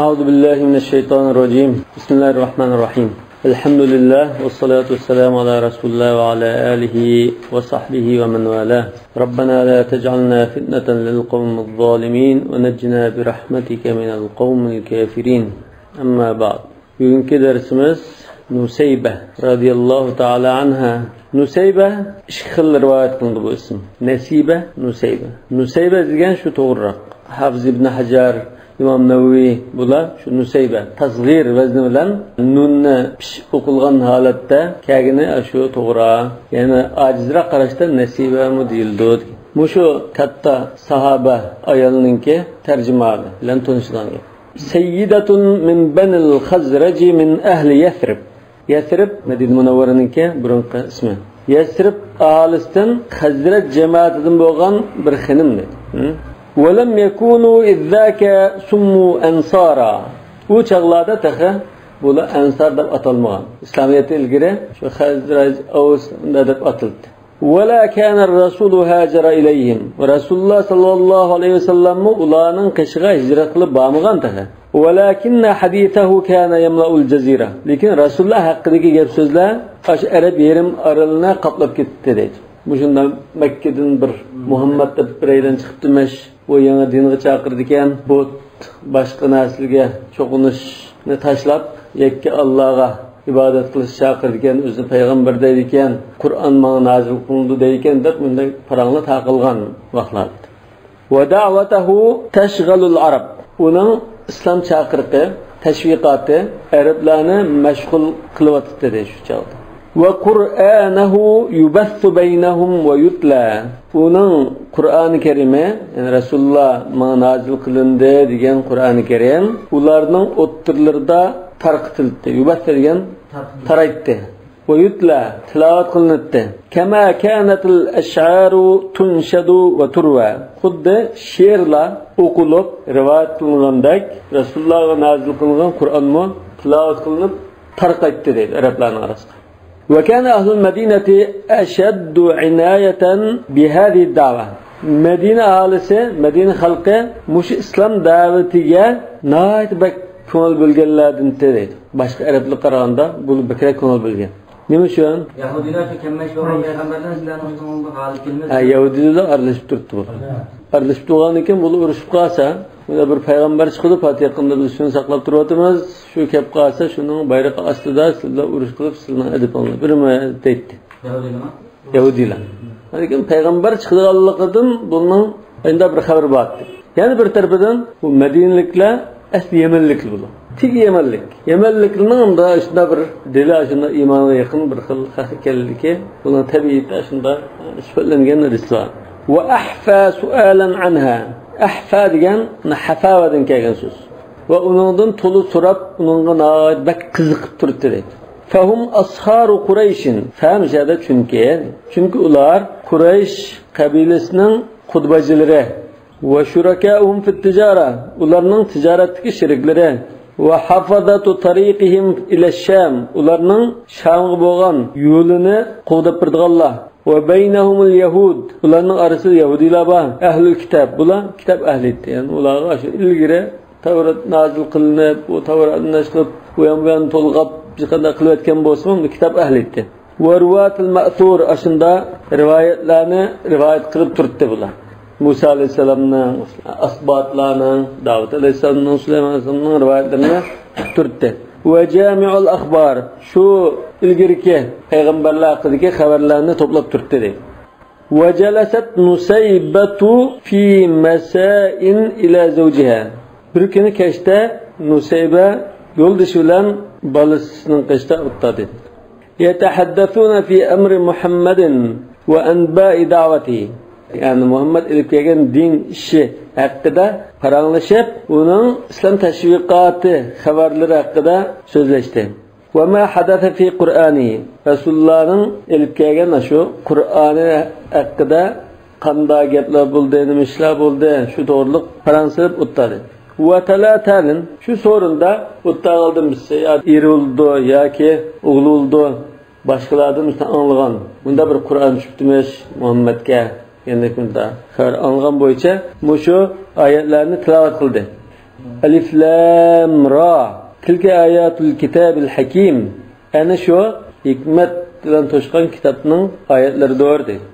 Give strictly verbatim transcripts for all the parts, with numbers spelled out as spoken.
أعوذ بالله من الشيطان الرجيم. بسم الله الرحمن الرحيم. الحمد لله والصلاة والسلام على رسول الله وعلى آله وصحبه ومن والاه. ربنا لا تجعلنا فتنة للقوم الظالمين ونجنا برحمتك من القوم الكافرين. أما بعد. بۈگۈنكى دەرسىمىز نۇسەيبە رەزىياللاھۇ تائالا ئەنھا. نۇسەيبە ئىككى خىل رىۋايەت قىلىنىدۇ بۇ ئىسىم. نەسىبە، نۇسەيبە. نۇسەيبە دېگەن شۇ توغرىراق. ھافىز ئىبن ھەجەر، ئىمام نەۋەۋى بۇلار شۇ نۇسەيبە تەسغىر ۋەزنى بىلەن نۇننى پىش ئوقۇلغان ھالەتتە كەلگىنى شۇ توغرا. يەنى ئاجىزراق قاراشتا نەسىبەمۇ دېيىلىدۇ. مۇشۇ كاتتا ساھابە ئايالنىڭكى تەرجىمىھالى بىلەن تونۇشىدىغان گەپ. سەييىدەتۇن مىن بەنىل خەزرەجى مىن ئەھلى يەسرىب. يەسرىب، مەدىنە مۇنەۋۋەرىنىڭكى بۇرۇنقى ئىسمى. يەسرىب ئاھالىسىدىن خەزرەج جەمەتىدىن بولغان بىر خېنىم دېدى. ھە؟ ولم يكونوا إذ ذاك سموا أنصارا. ئۇ چاغلاردا تېخى بۇلار ئەنسار دەپ ئاتالمىغان. ئىسلامىيەتتىن ئىلگىرى شۇ خەزرەج، ئەۋس دەپ ئاتىلىدۇ. ولا كان الرسول هاجر إليهم. رەسۇلۇللا ساللاللاھۇ ئەلەيھى ۋەسەللەممۇ ئۇلارنىڭ قېشىغا ھىجرەت قىلىپ بارمىغان تېخى. ولكن حديثه كان يملأ الجزيرة. لېكىن رەسۇلۇللا ھەققىدىكى گەپ سۆزلەر ئاشۇ ئەرەب يېرىم ئارىلىنى قاپلاپ كەتتى دەيدۇ. مۇشۇنداق مەككىدىن بىر مۇھەممەد دەپ بىرەيلەن چىقىپتىمىش. ئۇ يېڭى دىنغا چاقىرىدىكەن، بۇت، باشقا نەرسىلەرگە چوقۇنۇشنى تاشلاپ، يەككە ئاللاغا ئىبادەت قىلىش چاقىرىدىكەن، ئۆزىنى پەيغەمبەر دەيدىكەن، قۇرئان ماڭا نازىل قىلىندى دەيدىكەن دەپ مۇنداق پاراڭلار تارقالغان ۋاقىتلاردا. ودعوته تشغل العرب. ئۇنىڭ ئىسلام چاقىرىقى، تەشۋىقاتى ئەرەبلەرنى مەشغۇل قىلىۋاتىدۇ شۇ چاغدا. وقرآنه يبث بينهم ويتلى. ئۇنىڭ قۇرئانى كەرىمى، يەنى رەسۇلۇللا ماڭا نازىل قىلىندى دېگەن قۇرئانى كەرىم ئۇلارنىڭ ئوتتۇرىلىرىدا تارقىتىلدى. يبث دېگەن تارقىتىلدى. تارايتتى. ويتلى، تىلاۋەت قىلىناتتى. كما كانت الأشعار تنشد وتروى. خۇددى شېئىرلار ئوقۇلۇپ رىۋايەت قىلىنغاندەك رەسۇلۇللاغا نازىل قىلىنغان قۇرئانمۇ تىلاۋەت قىلىنىپ تارقايتتى دەيدۇ ئەرەبلەرنىڭ ئارىسىغا. وكان أهل المدينة أشد عناية بهذه الدعوة. مەدىنە ئاھالىسى، مەدىنە خەلقى مۇشۇ ئىسلام دەۋىتىگە ناھايىتى بەك كۆڭۈل بۆلگەنلەردىن دەيدۇ. باشقا ئەرەبلەرگە قارىغاندا بۇلار بەكرەك كۆڭۈل بۆلگەن. نېمە ئۈچۈن؟ يەھۇدىيلار شۇ كەممەش بولغان پەيغەمبەرلەر سىلەرنىڭ ئۆزىڭىزگە غالىب كەلمەس. ھە، يەھۇدىيلار ئارىلىشىپ تۇرۇپتۇ بۇلار. ئارىلىشىپ تۇرغاندىن كېيىن بۇلار ئۇرۇشۇپ قالسا، مانا بىر پەيغەمبەر چىقىدۇ، پات يېقىندا بىز شۇنى ساقلاپ تۇرۇۋاتىمىز، شۇ كەپ قالسا، شۇنىڭ بايرىقى ئاستىدا سىلەر ئۇرۇش قىلىپ، سىلەرنىڭ ئەدىپىڭلار بېرىمىز دەيتتى. يەھۇدىيلارمۇ؟ يەھۇدىيلار. لېكىن پەيغەمبەر چىقىدىغانلىقىدىن بۇنىڭ ئەندە بىر خەۋىرى بار ئىدى. يەنە بىر تەرىپىدىن بۇ مەدىنىلىكلەر ئەسلى يەمەنلىكلەر بۇلار. تېگى يەمەنلىك. يەمەنلىكلەرنىڭ ئۇندا شۇنداق بىر دىلى شۇنداق ئىمانغا يېقىن بىر خىل خەق ئىكەنلىكى، بۇنىڭ تەبىئىتى شۇنداق سۈپەتلەنگەن ھەدىس بار. وأحفى سؤالا عنها. ئەھفا دېگەن ھەفاۋەدىن كەلگەن سۆز. ۋە ئۇنىڭدىن تولا سوراپ، ئۇنىڭغا ناھايىتى بەك قىزىقىپ تۇراتتى دەيدۇ. فهم أصهار قريش. فهم شەدە چۈنكى. چۈنكى ئۇلار قۇرەيش قەبىلىسىنىڭ خۇدباجىلىرى. وشركاؤهم في التجارة، ئۇلارنىڭ تىجارەتتىكى شېرىكلىرى. وحفظة طريقهم إلى الشام، ئۇلارنىڭ شامغا بولغان يولىنى قوغداپ بېرىدىغانلار. وبينهم اليهود، ئۇلارنىڭ ئارىسىدا يەھۇدىيلار بار، ئەھلۇل كىتاب، بۇلار كىتاب ئەھلى ئىدى. يەنى ئۇلارغا شۇ ئىلگىرى تەۋرات نازىل قىلىنىپ، ئۇ تەۋراتنى نەشر قىلىپ، ئۇ يان بۇ يان تولغاپ، ھېچقانداق قىلىۋەتكەن بولسىمۇ، بۇ كىتاب ئەھلى ئىدى. ۋە رۇۋاتىل مەسۇر، ئاشۇنداق رىۋايەتلەرنى رىۋايەت قىلىپ تۇرتتى بۇلار. مۇسا ئەلەيھىسسالامنىڭ، ئەسباتلارنىڭ، داۋۇت ئەلەيھىسسالامنىڭ، سۇلايمان ئەلەيھىسسالامنىڭ رىۋايەتلىرىنى تۇتۇپ تۇرتتى. ۋە جامىئۇل ئەخبار، شۇ ئىلگىرىكى پەيغەمبەرلەر ھەققىدىكى خەۋەرلەرنى توپلاپ تۇرتتى دەيدۇ. ۋە جەلەسەت نۇسەيبەتۇ فى مەسائىن ئىلە زەۋجىھا. بىر كۈنى كەچتە نۇسەيبە يولدىشى بىلەن بالىسىنىڭ قېشىدا ئولتۇردى. يتحدثون في أمر محمد وأنباء دعوته. يەنى مۇھەممەد ئېلىپ كەلگەن دىن ئىشى ھەققىدە پاراڭلىشىپ، ئۇنىڭ ئىسلام تەشۋىقاتى خەۋەرلىرى ھەققىدە سۆزلەشتى. وما حدث في قرآنه، رەسۇلۇللانىڭ ئېلىپ كەلگەن ئاشۇ قۇرئانى ھەققىدە قانداق گەپلەر بولدى، نېمە ئىشلار بولدى، شۇ توغرىلىق پاراڭ سېلىپ ئولتۇردى. ۋە تەلا تەلىن، شۇ سورۇندا ئولتۇرغاندا بىرسى يا ئېرى بولىدۇ ياكى ئوغلى بولىدۇ، باشقىلاردىن شۇنى ئاڭلىغان، مۇنداق بىر قۇرئان چۈشۈپتىمىش مۇھەممەدكە، يەنى مۇنداق خەۋەر ئاڭلىغان بويىچە مۇشۇ ئايەتلەرنى تىلاۋەت قىلدى. ئەلىف لام را. تىلكە ئاياتۇل كىتابىل ھەكىم. ئەنە شۇ ھېكمەت بىلەن توشقان كىتابنىڭ ئايەتلىرىدۇر، دەيدۇ.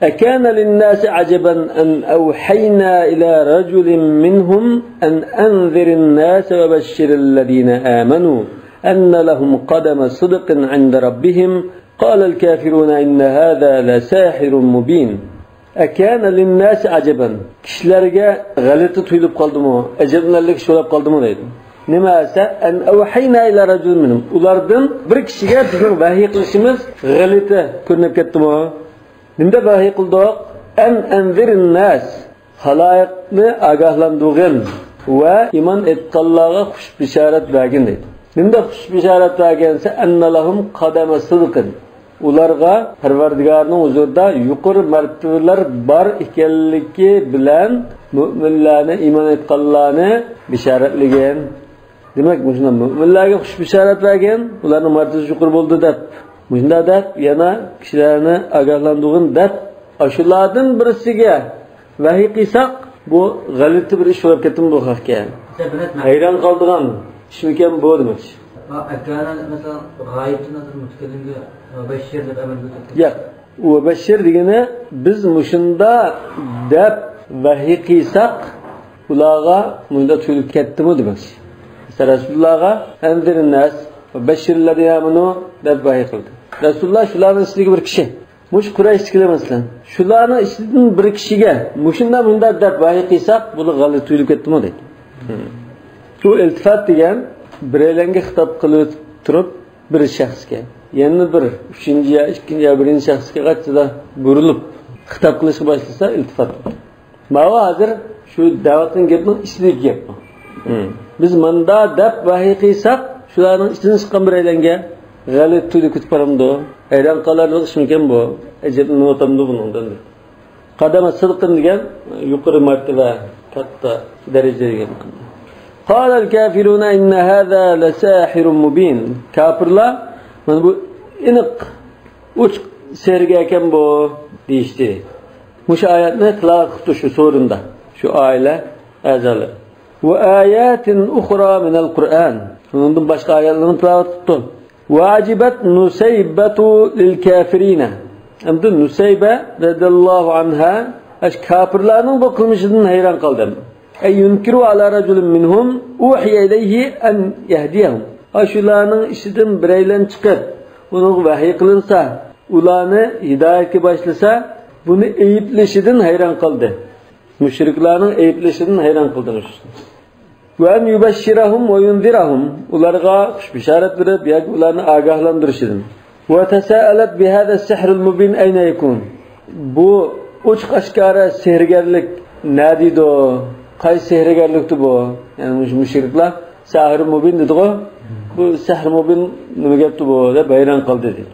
أكان للناس عجبا أن أوحينا إلى رجل منهم أن أنذر الناس وبشر الذين آمنوا أن لهم قدم صدق عند ربهم قال الكافرون إن هذا لساحر مبين. أكان للناس عجبا. كىشىلەرگە غەلىتە تۇيۇلۇپ قالدىمۇ، ئەجەبلىنەرلىك ئىش بولۇپ قالدىمۇ دەيدۇ. نېمە دېسە، أن أوحينا إلى رجل منهم. ئۇلاردىن بىر كىشىگە بىزنىڭ ۋەھىي قىلىشىمىز غەلىتە كۆرۈنۈپ كەتتىمۇ؟ نېمە دەپ ۋەھىي قىلدۇق؟ أن أنذر الناس. خالايىقنى ئاگاھلاندۇرغىن ۋە ئىمان ئېيتقانلارغا خۇش بېشارەت بەرگىن دەيدۇ. نېمە دەپ خۇش بېشارەت بەرگەن دېسە، أن لهم قدم صدق. ئۇلارغا پەرۋەردىگارنىڭ ھۇزۇرىدا يۇقىرى مەرتىۋىلەر بار ئىكەنلىكى بىلەن مۆمىنلەرنى، ئىمان ئېيتقانلارنى بېشارەتلىگىن. دېمەك، مۇشۇنداق مۆمىنلەرگە خۇش بېشارەت بەرگىن، ئۇلارنىڭ مەرتىۋىسى يۇقىرى بولدى دەپ، مۇشۇنداق دەپ، يەنە كىشىلەرنى ئاگاھلاندۇرغىن دەپ، ئاشۇلاردىن بىرسىگە ۋەھىي قىلساق، بۇ غەلىتە بىر ئىش بولۇپ كەتتىمۇ بۇ خەقكە؟ ھەيران قالىدىغان ئىشمىكەن بۇ دېمەكچى. ئەكەنە، مەسىلەن، غايىبتىن ھازىر مۇتەكەللىمگە مۇبەششىر دەپ ئەمەلگە ئۆتۈپ كەتتى. ياق، مۇبەششىر دېگىنى بىز مۇشۇنداق دەپ ۋەھىي قىلساق، ئۇلارغا مۇنداق تۇيۇلۇپ كەتتىمۇ دېمەكچى. مەسىلەن، رەسۇلۇللاغا أنذر الناس وبشر الذين آمنوا دەپ ۋەھىي قىلدى. رەسۇلۇللا شۇلارنىڭ ئىچىدىكى بىر كىشى. مۇشۇ قۇرەيشتىكىلەر مەسىلەن. شۇلارنىڭ ئىچىدىن بىر كىشىگە مۇشۇنداق مۇنداق دەپ ۋەھىي قىلساق، بۇلار غەلىتە تۇيۇلۇپ كەتتىمۇ دەيدۇ. بۇ ئىلتىپات دېگەن بىرەيلەنگە خىتاب قىلىپ تۇرۇپ، بىر شەخسكە، يەنە بىر ئۈچىنچى يا ئىككىنچى يا بىرىنچى شەخسكە قايتىدا بۇرۇلۇپ خىتاب قىلىشقا باشلىسا ئىلتىپات. ماۋۇ ھازىر شۇ دەۋاتقان گەپنىڭ ئىچىدىكى گەپ بۇ. بىز ماندا دەپ ۋەھىي قىلساق، شۇلارنىڭ ئىچىدىن چىققان بىرەيلەنگە غەلىتە تۇيۇلۇپ كېتىپ بارامدۇ؟ ھەيران قالارلىق ئىشمىكەن بۇ؟ ئەجەبلىنىۋاتامدۇ بۇنىڭدىن؟ قەدەمە سىدقىن دېگەن يۇقىرى مەرتىۋە، كاتتا دەرىجە دېگەن. قال الكافرون إن هذا لساحر مبين. كاپىرلار، مانا بۇ ئېنىق، ئوچۇق سېھىرگەر ئىكەن بۇ، دېيىشتى. مۇشۇ ئايەتنى تىلاۋەت قىپتۇ شۇ سورۇندا شۇ ئائىلە ئەزالىرى. وآيات أخرى من القرآن. ئۇنىڭدىن باشقا ئايەتلەرنى تىلاۋەت قىپتۇ. وعجبت نسيبة للكافرين. ئەمدى نۇسەيبە رەزىياللاھۇ ئەنھا ئاشۇ كاپىرلارنىڭ بۇ قىلمىشىدىن ھەيران قالدى. أي ينكر على رجل منهم أوحي إليه أن يهديهم. ئاشۇلارنىڭ ئىچىدىن بىرەيلەن چىقىپ، ئۇنىڭغا ۋەھىي قىلىنسا، ئۇلارنى ھىدايەتكە باشلىسا، بۇنى ئەيىبلىشىدىن ھەيران قالدى. مۇشرىكلارنىڭ ئەيىبلىشىدىن ھەيران قالدى. وأن يبشرهم وينذرهم، ئۇلارغا خۇش بېشارەت بېرىپ ياكى ئۇلارنى ئاگاھلاندۇرۇشىدىن. وتساءلت بهذا السحر المبين أين يكون. بۇ ئوچۇق ئاشكارا سېھىرگەرلىك نەدىدۇ؟ قايسى سېھىرگەرلىكتۇ بۇ؟ يەنى مۇشۇ مۇشرىكلار ساھىر مۇبىن دېدىغۇ. بۇ سەھر مۇبىن نېمە گەپتۇ بۇ دەپ ھەيران قالدى دېدى.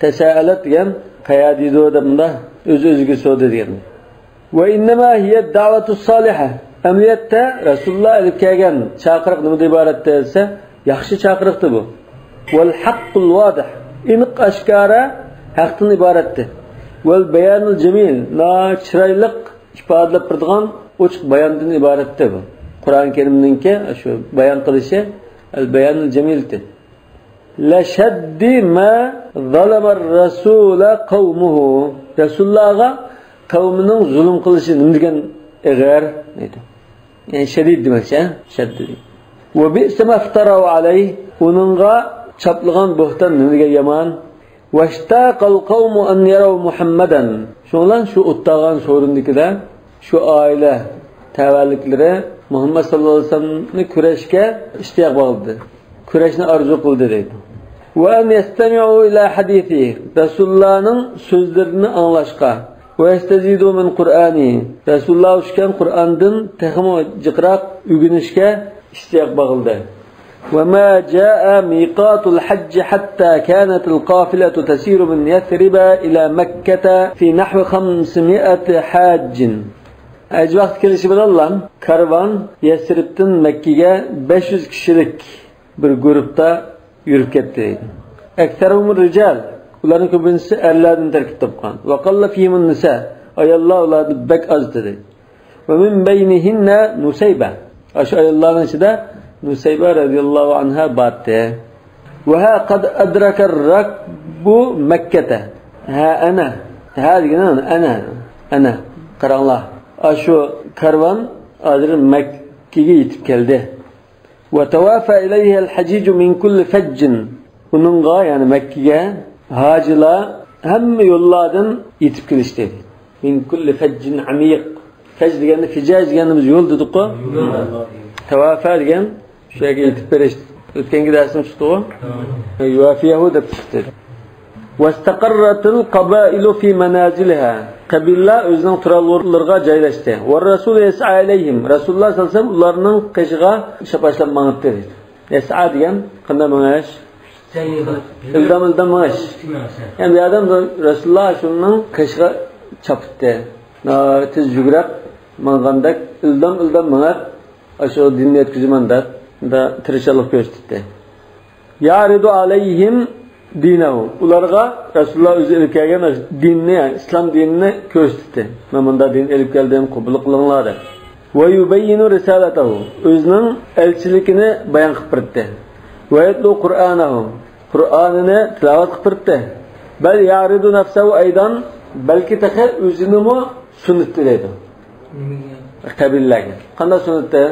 تساءلت دېگەن قەيەردىدۇ دەپ مۇنداق ئۆز-ئۆزىگە سورىدى دېگەن. وإنما هي الدعوة الصالحة. ئەمەلىيەتتە رەسۇلۇللا ئېلىپ كەلگەن چاقىرىق نېمىدىن ئىبارەتتى دېسە، ياخشى چاقىرىقتى بۇ. والحق الواضح. ئېنىق ئاشكارا ھەقتىن ئىبارەتتى. والبيان الجميل. ناھايىتى چىرايلىق ئىپادىلەپ بېرىدىغان ئوچۇق باياندىن ئىبارەتتى بۇ. قۇرئان كەرىمنىڭكى شۇ بايان قىلىشى البيان الجميلتى. لشد ما ظلم الرسول قومه. رەسۇلۇللاغا قەۋمىنىڭ زۇلۇم قىلىشى نېمە دېگەن ئېغىر دەيدۇ. يەنى شەدىد دېمەكچى، ھە؟ شەددىد. وبئس ما افتروا عليه. ئۇنىڭغا چاپلىغان بوھتان نېمە دېگەن يامان. واشتاق القوم أن يروا محمدا. شۇنىڭ بىلەن شۇ ئوتتاغان سورۇندىكىلەر، شۇ ئائىلە تەۋەلىكلىرى مۇھەممەد ساللاللاھۇ ئەلەيھى ۋەسەللەمنى كۆرۈشكە ئىشتىياق باغلىدى. كۆرۈشنى ئارزۇ قىلدى دەيدۇ. وأن يستمعوا إلى حديثه. رەسۇلۇللانىڭ سۆزلىرىنى ئاڭلاشقا. ويستزيدوا من قرآنه. رەسۇلۇللا چۈشكەن قۇرئاندىن تېخىمۇ جىقراق ئۆگىنىشكە ئىشتىياق باغلىدى. وما جاء ميقات الحج حتى كانت القافلة تسير من يثرب إلى مكة في نحو خمسمائة حاج. ھەج ۋاقتى كېلىشى بىلەنلا كارۋان يەسرىبتىن مەككىگە بەش يۈز كىشىلىك بىر گۇرۇپتا يۈرۈپ كەتتى. أكثرهم الرجال. ئۇلارنىڭ كۆپىنچىسى ئەرلەردىن تەركىب تاپقان. وقل فيهم النساء. ئاياللار ئۇلاردا بەك ئاز ئىدى. ومن بينهن نسيبة. ئاشۇ ئاياللارنىڭ ئىچىدە نۇسەيبە رەزىياللاھۇ ئەنھا بارتى. ۋەھە قەد ئەدرەكەر رەكبۇ مەككەتە. ھە، ئەنە. ھە دېگىنى ئەنە، ئەنە. قاراڭلار. ئاشۇ كارۋان ھازىر مەككىگە يېتىپ كەلدى. ۋە تەۋافە ئىلەيھەل ھەجىجۇ مىن كۇللى فەججىن. ئۇنىڭغا، يەنى مەككىگە ھاجىلار ھەممە يوللاردىن يېتىپ كېلىشتى. مىن كۇللى فەججىن ئەمىق. فەج دېگەننى، فىجاج دېگەننى بىز يول دېدۇققۇ. يول. تەۋافە دېگەن شۇ يەرگە يېتىپ بېرىش. ئۆتكەنكى دەرسنى چىقتىغۇ. يۇۋافىيەھۇ دەپ چىقتى. ۋەستەقەررەتىل قەبائىلۇ فى مەنازىلىھا. قەبىلىلەر ئۆزىنىڭ تۇرالغۇ ئورۇنلىرىغا جايلاشتى. ۋەررەسۇلۇ يەسئا ئىلەيھىم. رەسۇلۇللا سەللەللاھۇ ئەلەيھى ۋەسەللەم ئۇلارنىڭ قېشىغا شاپاشلاپ ماڭاتتى. يەسئا دېگەن قانداق مېڭىش؟ ئىلدام-ئىلدام مېڭىش. يەنى بۇ ئادەم رەسۇلۇللا شۇنىڭ قېشىغا چاپتى. ناھايىتى تېز يۈگۈرۈپ ماڭغاندەك ئىلدام-ئىلدام مېڭىپ، ئاشۇ دىننى يەتكۈزىمەن دەپ، مۇنداق تىرىشچانلىق كۆرسىتىتتى. يەئرىزۇ ئەلەيھىم دىنەھۇ. ئۇلارغا رەسۇلۇللا ئۆزى ئېلىپ كەلگەن دىننى، يەنى ئىسلام دىنىنى كۆرسىتىتتى. مەن مۇنداق دىن ئېلىپ كەلدىم، قوبۇل قىلىڭلار دەپ. ۋە يۇبەييىنۇ رىسالەتەھۇ. ئۆزىنىڭ ئەلچىلىكىنى بايان قىلىپ بېرىتتى. ۋە يەتلۇ قۇرئانەھۇ. قۇرئانىنى تىلاۋەت قىلىپ بېرىتتى. بەل يەئرىزۇ نەفسەھۇ ئەيزەن. بەلكى تېخى ئۆزىنىمۇ سۇنۇتتى دەيدۇ. نېمىگە؟ قەبىلىلەرگە. قانداق سۇنۇتتى؟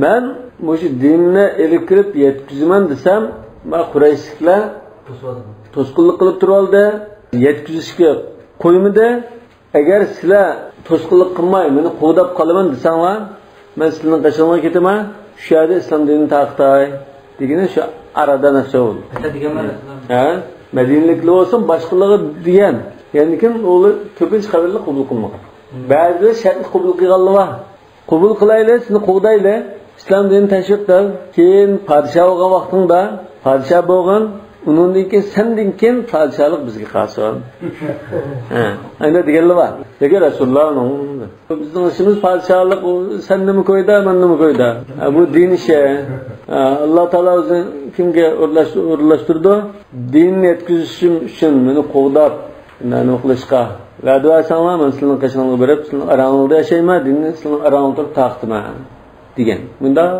مەن مۇشۇ دىننى ئېلىپ كىرىپ يەتكۈزىمەن دېسەم، مانا قۇرەيشلىكلەر توسۇۋالدى. توسقۇنلۇق قىلىپ تۇرۇۋالدى. يەتكۈزۈشكە قويمىدى. ئەگەر سىلەر توسقۇنلۇق قىلماي، مېنى قوغداپ قالىمەن دېسەڭلار، مەن سىلەرنىڭ قېشىڭلارغا كېتىمەن، شۇ يەردە ئىسلام دىنىنى تارقىتاي دېگىنى شۇ ئارىدا نەرسە بولدى. ھە؟ مەدىنىلىكلەر بولسۇن، باشقىلىرىغا دېگەن. يەنىكىن ئۇلار كۆپىنچە قەبىلىلەر قوبۇل قىلمىغان. بەزىلەر شەرتنى قوبۇل قىلغانلار بار. قوبۇل قىلايلى، سېنى قوغدايلى، ئىسلام دىنىنى تەشۋىق قىل. كېيىن پادىشاھ بولغان ۋاقتىڭدا، پادىشاھ بولغىن، ئۇنىڭدىن كېيىن، سەندىن كېيىن پادىشاھلىق بىزگە قالسۇن. ھە، ئەندى دېگەنلەر بار. لېكىن رەسۇلۇللا ئۇنىڭ، بىزنىڭ ئىشىمىز پادىشاھلىق، ئۇ سەننىمۇ كويدا، مەننىمۇ كويدا. ھە، بۇ دىن ئىشى. ھە، ئاللا تائالا ئۆزى كىمگە ئورۇنلاش-، ئورۇنلاشتۇرىدۇ؟ دىننى يەتكۈزۈشۈم ئۈچۈن مېنى قوغداپ، نېمە قىلىشقا ۋەدە بەرسەڭلار، مەن سىلىنىڭ قېشىڭلارغا بېرىپ، سىلىنىڭ ئاراڭلىرىدا ياشايمەن، دىننى سىلىنىڭ ئاراڭلىرىدا تارقىتىمەن، دېگەن. مۇنداق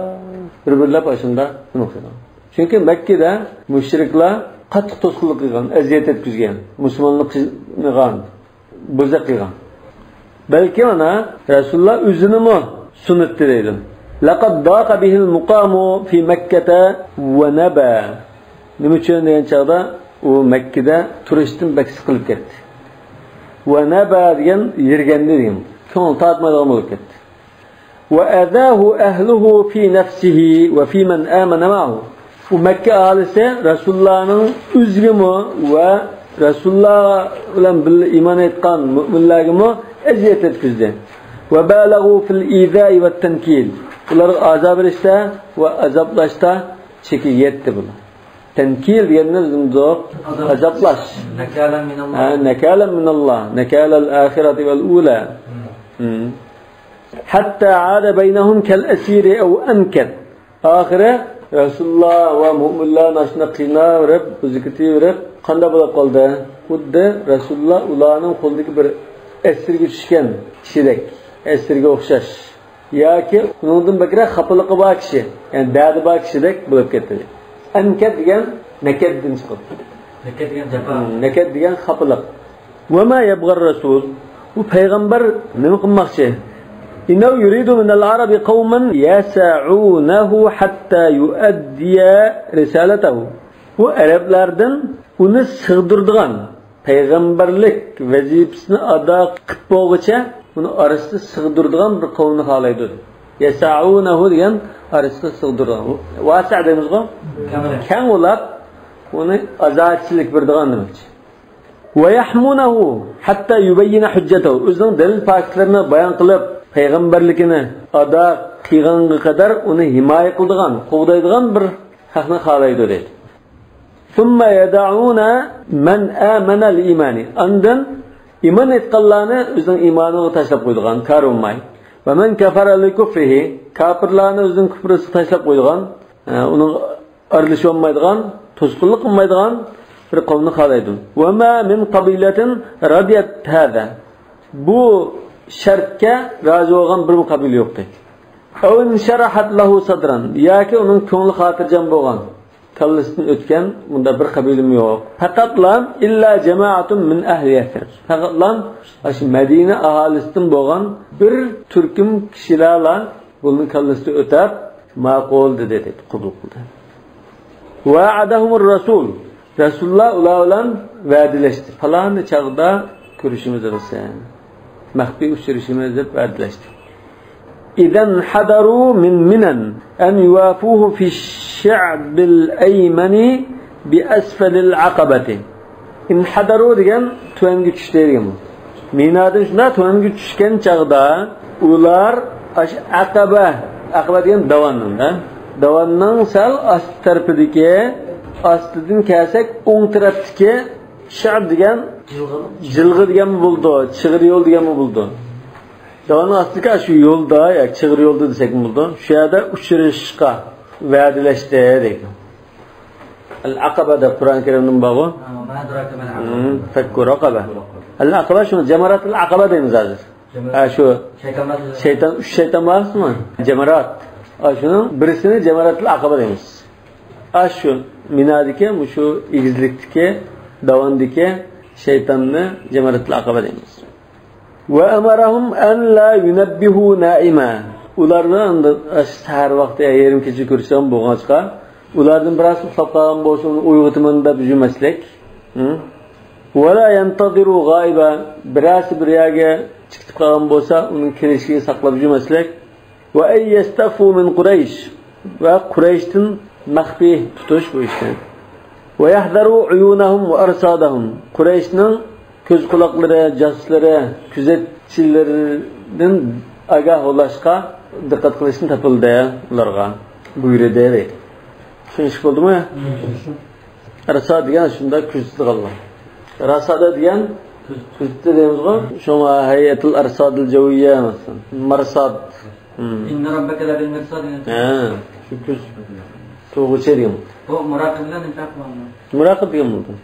بىر-بىرلەپ ئاشۇنداق نېمە قىلغان. چۈنكى مەككىدە مۇشرىكلار قاتتىق توسقۇنلۇق قىلغان، ئەزىيەت يەتكۈزگەن، مۇسۇلمانلىقنى قىينىغان، بوزەك قىلغان. بەلكى مانا رەسۇلۇللا ئۆزىنىمۇ سۇنۇتتى دەيدۇ. لەقەد داقە بىھىل مۇقامۇ فى مەككەتە ۋە نەبە. نېمە ئۈچۈن دېگەن چاغدا، ئۇ مەككىدە تۇرۇشتىن بەك سىقىلىپ كەتتى. ۋە نەبە دېگەن يىرگەندى دېگەن. كۆڭۈل تارتمايدىغان بولۇپ كەتتى. ۋە ئەزاھۇ ئەھلۇھۇ فى نەفسىھى ۋە فى مەن ئامەنە مەئەھۇ. بۇ مەككە ئاھالىسى رەسۇلۇللانىڭ ئۆزىگىمۇ ۋە رەسۇلۇللا بىلەن بىللە ئىمان ئېيتقان مۆمىنلەرگىمۇ ئەزىيەت يەتكۈزدى. ۋە بالەغۇ فىل ئىزائى ۋە تەنكىل. ئۇلارغا ئازار بېرىشتە ۋە ئازابلاشتا چېكىگە يەتتى بۇلار. تەنكىل دېگەننى بىز ئازابلاش. نەكالەن مىنەللا. ھە، نەكالەن مىنەللا. نەكالەل ئاخىرەتى ۋەل ئۇلا. ھەتتا ئادە بەينەھۇم كەل ئەسىرى ئەۋ ئەنكەد. ئاخىرى رەسۇلۇللا ۋە مۆمىنلەرنى ئاشۇنداق قىيناۋېرىپ، بۇزۇۋېتىۋېرىپ، قانداق بولۇپ قالدى؟ خۇددى رەسۇلۇللا ئۇلارنىڭ قولىدىكى بىر ئەسىرگە چۈشكەن كىشىدەك، ئەسىرگە ئوخشاش. ياكى ئۇنىڭدىن بەكرەك خاپىلىقى بار كىشى، يەنى دەردى بار كىشىدەك بولۇپ كەتتى. ئەنكەت دېگەن نەكەتتىن چىقىدۇ. نەكەت دېگەن جاپا. ھىم، نەكەت دېگەن خاپىلىق. ۋە ما يەبغەر رەسۇل. بۇ پەيغەمبەر نېمە قىلماقچى؟ ئىننەھۇ يۇرىدۇ مىنەل ئەرەبى قەۋمەن يەسەئۇنەھۇ ھەتتا يۇئەددىيە رىسالەتەھۇ. بۇ ئەرەبلەردىن ئۇنى سىغدۇرىدىغان، پەيغەمبەرلىك ۋەزىپىسىنى ئادا قىلىپ بولغۇچە ئۇنى ئارىسىدا سىغدۇرىدىغان بىر قەۋمنى خالايدۇ. يەسەئۇنەھۇ دېگەن ئارىسىدا سىغدۇرىدىغان. ۋاسىئ دەيمىزغۇ؟ كەڭ. كەڭ ئۇلاپ ئۇنى ئازادچىلىك بېرىدىغان دېمەكچى. ۋە يەھمۇنەھۇ ھەتتا يۇبەييىنە ھۇججەتەھۇ. ئۆزىنىڭ دەلىل پاكىتلىرىنى بايان قىلىپ، پەيغەمبەرلىكىنى ئادا قىلغانغا قەدەر ئۇنى ھىمايە قىلىدىغان، قوغدايدىغان بىر خەقنى خالايدۇ دەيدۇ. ثم يدعون من آمن للإيمان. ئاندىن ئىمان ئېيتقانلارنى ئۆزىنىڭ ئىمانىغا تاشلاپ قويىدىغان، كارى بولماي. ومن كفر لكفره. كاپىرلارنى ئۆزىنىڭ كۇپرىسىغا تاشلاپ قويىدىغان، ئە، ئۇنىڭ ئارىلىشىۋالمايدىغان، توسقۇنلۇق قىلمايدىغان بىر قەۋمنى خالايدۇ. وما من قبيلة رضيت هذا. بۇ شەرتكە رازى بولغان بىرمۇ قەبىلە يوق دەيدۇ. أو انشرحت له صدرا، ياكى ئۇنىڭ كۆڭلى خاتىرجەم بولغان، كاللىسىدىن ئۆتكەن مۇنداق بىر قەبىلىمۇ يوق. پەقەتلا، إلا جماعة من أهل يثرب، پەقەتلا ئاشۇ مەدىنە ئاھالىسىدىن بولغان بىر تۈركۈم كىشىلەرلا بۇنىڭ كاللىسىدىن ئۆتەپ، ماقۇل دېدى، دەيدۇ، قوبۇل قىلدى. وعدهم الرسول، رەسۇلۇللا ئۇلار بىلەن ۋەدىلەشتى. پالان چاغدا كۆرۈشىمىز بولسا، مەخپىي ئۇچرىشىمىز دەپ ۋەدىلەشتى. إذا انحدروا من منى أن يوافوه في الشعب الأيمن بأسفل العقبة. انحدروا دېگەن تۆۋەنگە چۈشتى دېگەن بۇ. مىنادىن شۇنداق تۆۋەنگە چۈشكەن چاغدا ئۇلار ئاشۇ ئەقەبە، ئەقەبە دېگەن داۋاننىڭ، ھە؟ داۋاننىڭ سەل ئاستى تەرىپىدىكى، ئاستىدىن كەلسەك ئوڭ تەرەپتىكى شەئب دېگەن جىلغا دېگەنمۇ بولىدۇ، چىغىر يول دېگەنمۇ بولىدۇ. داۋاننىڭ ئاستىدىكى شۇ يولدا، ياكى چىغىر يولدا دېسەكمۇ بولىدۇ. شۇ يەردە ئۇچرىشىشقا ۋەدىلەشتى دەيدۇ. ئەل ئەقەبە دەپ قۇرئان كەرىمدىمۇ بارغۇ. وما أدراك ما العقبة. ھىم، فك رقبة. ئەل ئەقەبە شۇ جەمراتۇل ئەقەبە دەيمىز ھازىر. جەمرات. ھە، شۇ شەيتان بار. شەيتان، ئۈچ شەيتان بار ئەمەسمۇ؟ جەمرات. ھە، شۇنىڭ بىرسىنى جەمراتۇل ئەقەبە دەيمىز. ھە، شۇ مىنادىكى، مۇشۇ ئېگىزلىكتىكى، داۋاندىكى شەيتاننى جەمراتۇل ئەقەبە دەيمىز. وأمرهم أن لا ينبهوا نائما. ئۇلارنى ئەمدى سەھەر ۋاقتى، يېرىم كېچە كۆرسەم بولغاچقا، ئۇلاردىن بىرەرسى ئۇخلاپ قالغان بولسا، ئۇنى ئويغىتىمەن دەپ يۈرمەسلىك. ھە؟ ولا ينتظروا غائبا. بىرەرسى بىر يەرگە چىقىپ قالغان بولسا، ئۇنىڭ كېلىشىگە ساقلاپ يۈرمەسلىك. وأن يستخفوا من قريش. ۋە قۇرەيشتىن مەخپىي تۇتۇش بۇ ئىشنى. ويحذروا عيونهم وأرصادهم. قۇرەيشنىڭ كۆز قۇلاقلىرى، جاسۇسلىرى، كۆزەتچىلىرىدىن ئاگاھ بولۇشقا دىققەت قىلىشنى تاپىلدى ئۇلارغا، بۇيرۇدى دەيدۇ. چۈشىنىشلىك بولدىمۇ؟ ئەرساد دېگەن شۇنداق كۆزىتىدىغانلار. راسادا دېگەن كۆزىتى دەيمىزغۇ. شۇڭا ھەيئەتۇل ئەرسادىل جەۋىييە، مەسىلەن، مەرساد. ھىم. إن ربك لبالمرصاد. ھە، شۇ كۆز تۇغۇچى دېگەن. بۇ مۇراقىب بىلەن ئىنفاق بولىدۇ. مۇراقىب دېگەن بولىدۇ.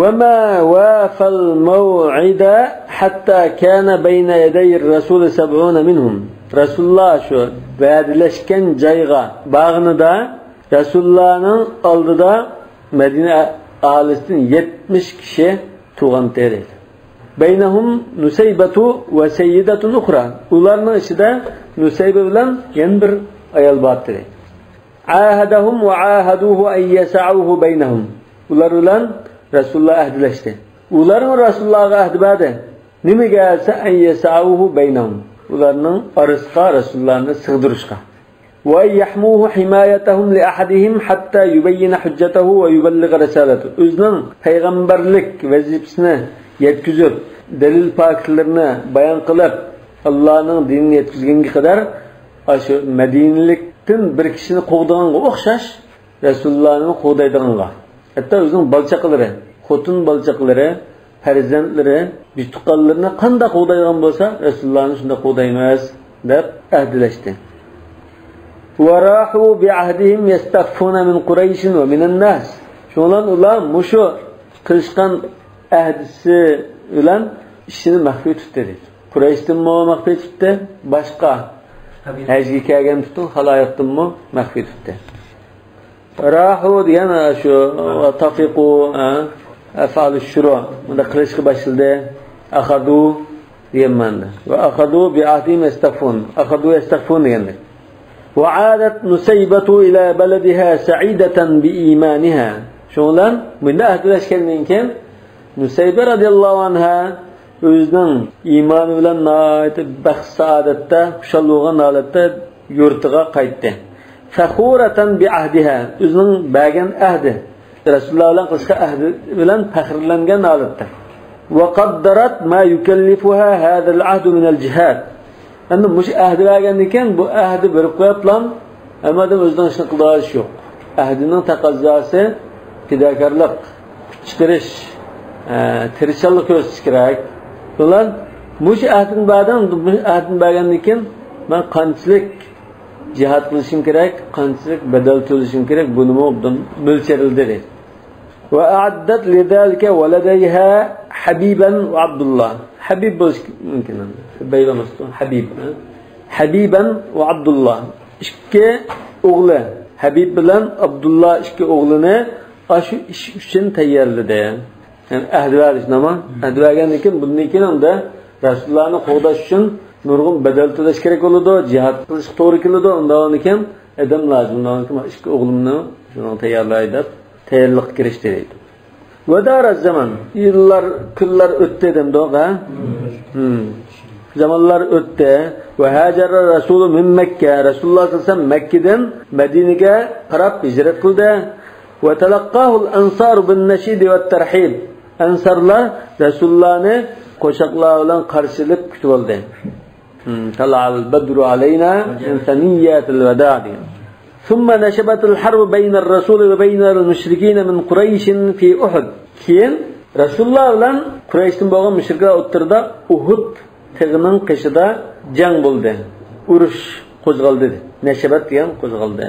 وما وافى الموعد حتى كان بين يدي الرسول سبعون منهم. رەسۇلۇللا شۇ ۋەدىلەشكەن جايغا بارغىنىدا، رەسۇلۇللانىڭ ئالدىدا مەدىنە ئاھالىسىدىن يەتمىش كىشى تۇرغانتى دەيدۇ. بينهم نسيبة وسيدة أخرى. ئۇلارنىڭ ئىچىدە نۇسەيبە بىلەن يەنە بىر ئايال بار ئىدى. عاهدهم وعاهدوه أن يسعوه بينهم. ئۇلار بىلەن رەسۇلۇللا ئەھدىلەشتى. ئۇلارمۇ رەسۇلۇللاغا ئەھدى بەردى. نېمىگە دېسە، أن يسعوه بينهم. ئۇلارنىڭ ئارىسىغا رەسۇلۇللانى سىغدۇرۇشقا. وأن يحموه حمايتهم لأحدهم حتى يبين حجته ويبلغ رسالته. ئۆزىنىڭ پەيغەمبەرلىك ۋەزىپىسىنى يەتكۈزۈپ، دەلىل پاكىتلىرىنى بايان قىلىپ، ئاللانىڭ دىنىنى يەتكۈزگەنگە قەدەر، ئاشۇ مەدىنىلىكتىن بىر كىشىنى قوغدىغانغا ئوخشاش، رەسۇلۇللانى قوغدايدىغانغا، ھەتتا ئۆزىنىڭ بالا-چاقىلىرى، خوتۇن بالا-چاقىلىرى، پەرزەنتلىرى، بىچ-تۇغقانلىرىنى قانداق قوغدايدىغان بولسا، رەسۇلۇللانى شۇنداق قوغدايمىز، دەپ ئەھدىلەشتى. وراحوا بعهدهم يستخفون من قريش ومن الناس. شۇنىڭ بىلەن ئۇلار مۇشۇ قىلىشقان ئەھدىسى بىلەن ئىشىنى مەخپىي تۇتتى، دەيدۇ. قۇرەيشتىنمۇ مەخپىي تۇتتى، باشقا ھەجگە كەلگەن پۈتۈن خالايىقتىنمۇ مەخپىي تۇتتى. راھۇ دېگەن شۇ، تافىقۇ، ھە، ئەفئالۇ شۇرۇ. بۇنداق قىلىشقا باشلىدى. ئەخەدۇ دېگەن مەنىدە. ۋە ئەخەدۇ بىئەھدىھىم يەستەخفۇن. ئەخەدۇ يەستەخفۇن دېگەندەك. وعادت نسيبة إلى بلدها سعيدة بإيمانها. شۇنىڭ بىلەن بۇنداق ئەھدىلەشكەندىن كېيىن، نۇسەيبە رەزىياللاھۇ ئەنھا ئۆزىنىڭ ئىمانى بىلەن ناھايىتى بەخت-سائادەتتە، خۇشال بولغان ھالەتتە يۇرتىغا قايتتى. فخورة بعهدها، ئۆزىنىڭ بەرگەن ئەھدى، رەسۇلۇللا بىلەن قىلىشقان ئەھدى بىلەن پەخىرلەنگەن ھالەتتە. وقدرت ما يكلفها هذا العهد من الجهاد. ئەمدى مۇشۇ ئەھدى بەرگەندىن كېيىن، بۇ ئەھدى بېرىپ قويۇپلا، ھەممە ئادەم ئۆزىنىڭ ئىشىنى قىلىدىغان ئىش يوق. ئەھدىنىڭ تەقەززاسى پىداكارلىق، كۈچ چىقىرىش، ئە، تىرىشچانلىق كۆرسىتىش كېرەك. شۇڭلار مۇشۇ ئەھدىنى بەردىڭ، مۇشۇ ئەھدىنى بەرگەندىن كېيىن مەن قانچىلىك جىھاد قىلىشىم كېرەك، قانچىلىك بەدەل تۆلىشىم كېرەك، بۇنىمۇ ئوبدان مۆلچەرلىدى. وأعدت لذلك ولديها حبيبا وعبد الله. ھەبىب بولۇشى مۇمكىن. بەي بولماستۇ، ھەبىب. ھەبىبەن ۋە ئابدۇللا. ئىككى ئوغلى، ھەبىب بىلەن ئابدۇللا ئىككى ئوغلىنى ئاشۇ ئىش ئۈچۈن تەييارلىدى. يەنى ئەھدى بەردى، شۇنداقمۇ؟ ئەھدى بەرگەندىن كېيىن، بۇندىن كېيىن ئەمدى رەسۇلۇللانى قوغداش ئۈچۈن نۇرغۇن بەدەل تۆلەش كېرەك بولىدۇ، جىھاد قىلىشقا توغرا كېلىدۇ. ئۇنداق بولغاندىن كېيىن، ئادەم لازىم. ئۇنداق بولغاندىن كېيىن، ئىككى ئوغلۇمنى شۇنىڭغا تەييارلاي دەپ، تەييارلىققا كىرىشتى دەيدۇ. ودار الزمن، يىللار، كۈنلەر ئۆتتى دەمدۇق، ھە؟ ھىم. زامانلار ئۆتتى. وهاجر الرسول من مكة، رەسۇلۇللا سەللەللاھۇ ئەلەيھى ۋەسەللەم مەككىدىن مەدىنىگە قاراپ ھىجرەت قىلدى. وتلقاه الأنصار بالنشيد والترحيب، ئەنسارلار رەسۇلۇللانى قوشاقلار بىلەن قارشى ئېلىپ كۈتۈۋالدى. ھىم، طلع البدر علينا من ثنيات الوداع دېگەن. ثم نشبت الحرب بين الرسول وبين المشركين من قريش في أحد. كېيىن رەسۇلۇللا بىلەن قۇرەيشتىن بولغان مۇشرىكلار ئوتتۇرىدا ئۇھۇد تېغىنىڭ قېشىدا جەڭ بولدى. ئۇرۇش قوزغالدى. نەشەبەت دېگەن قوزغالدى.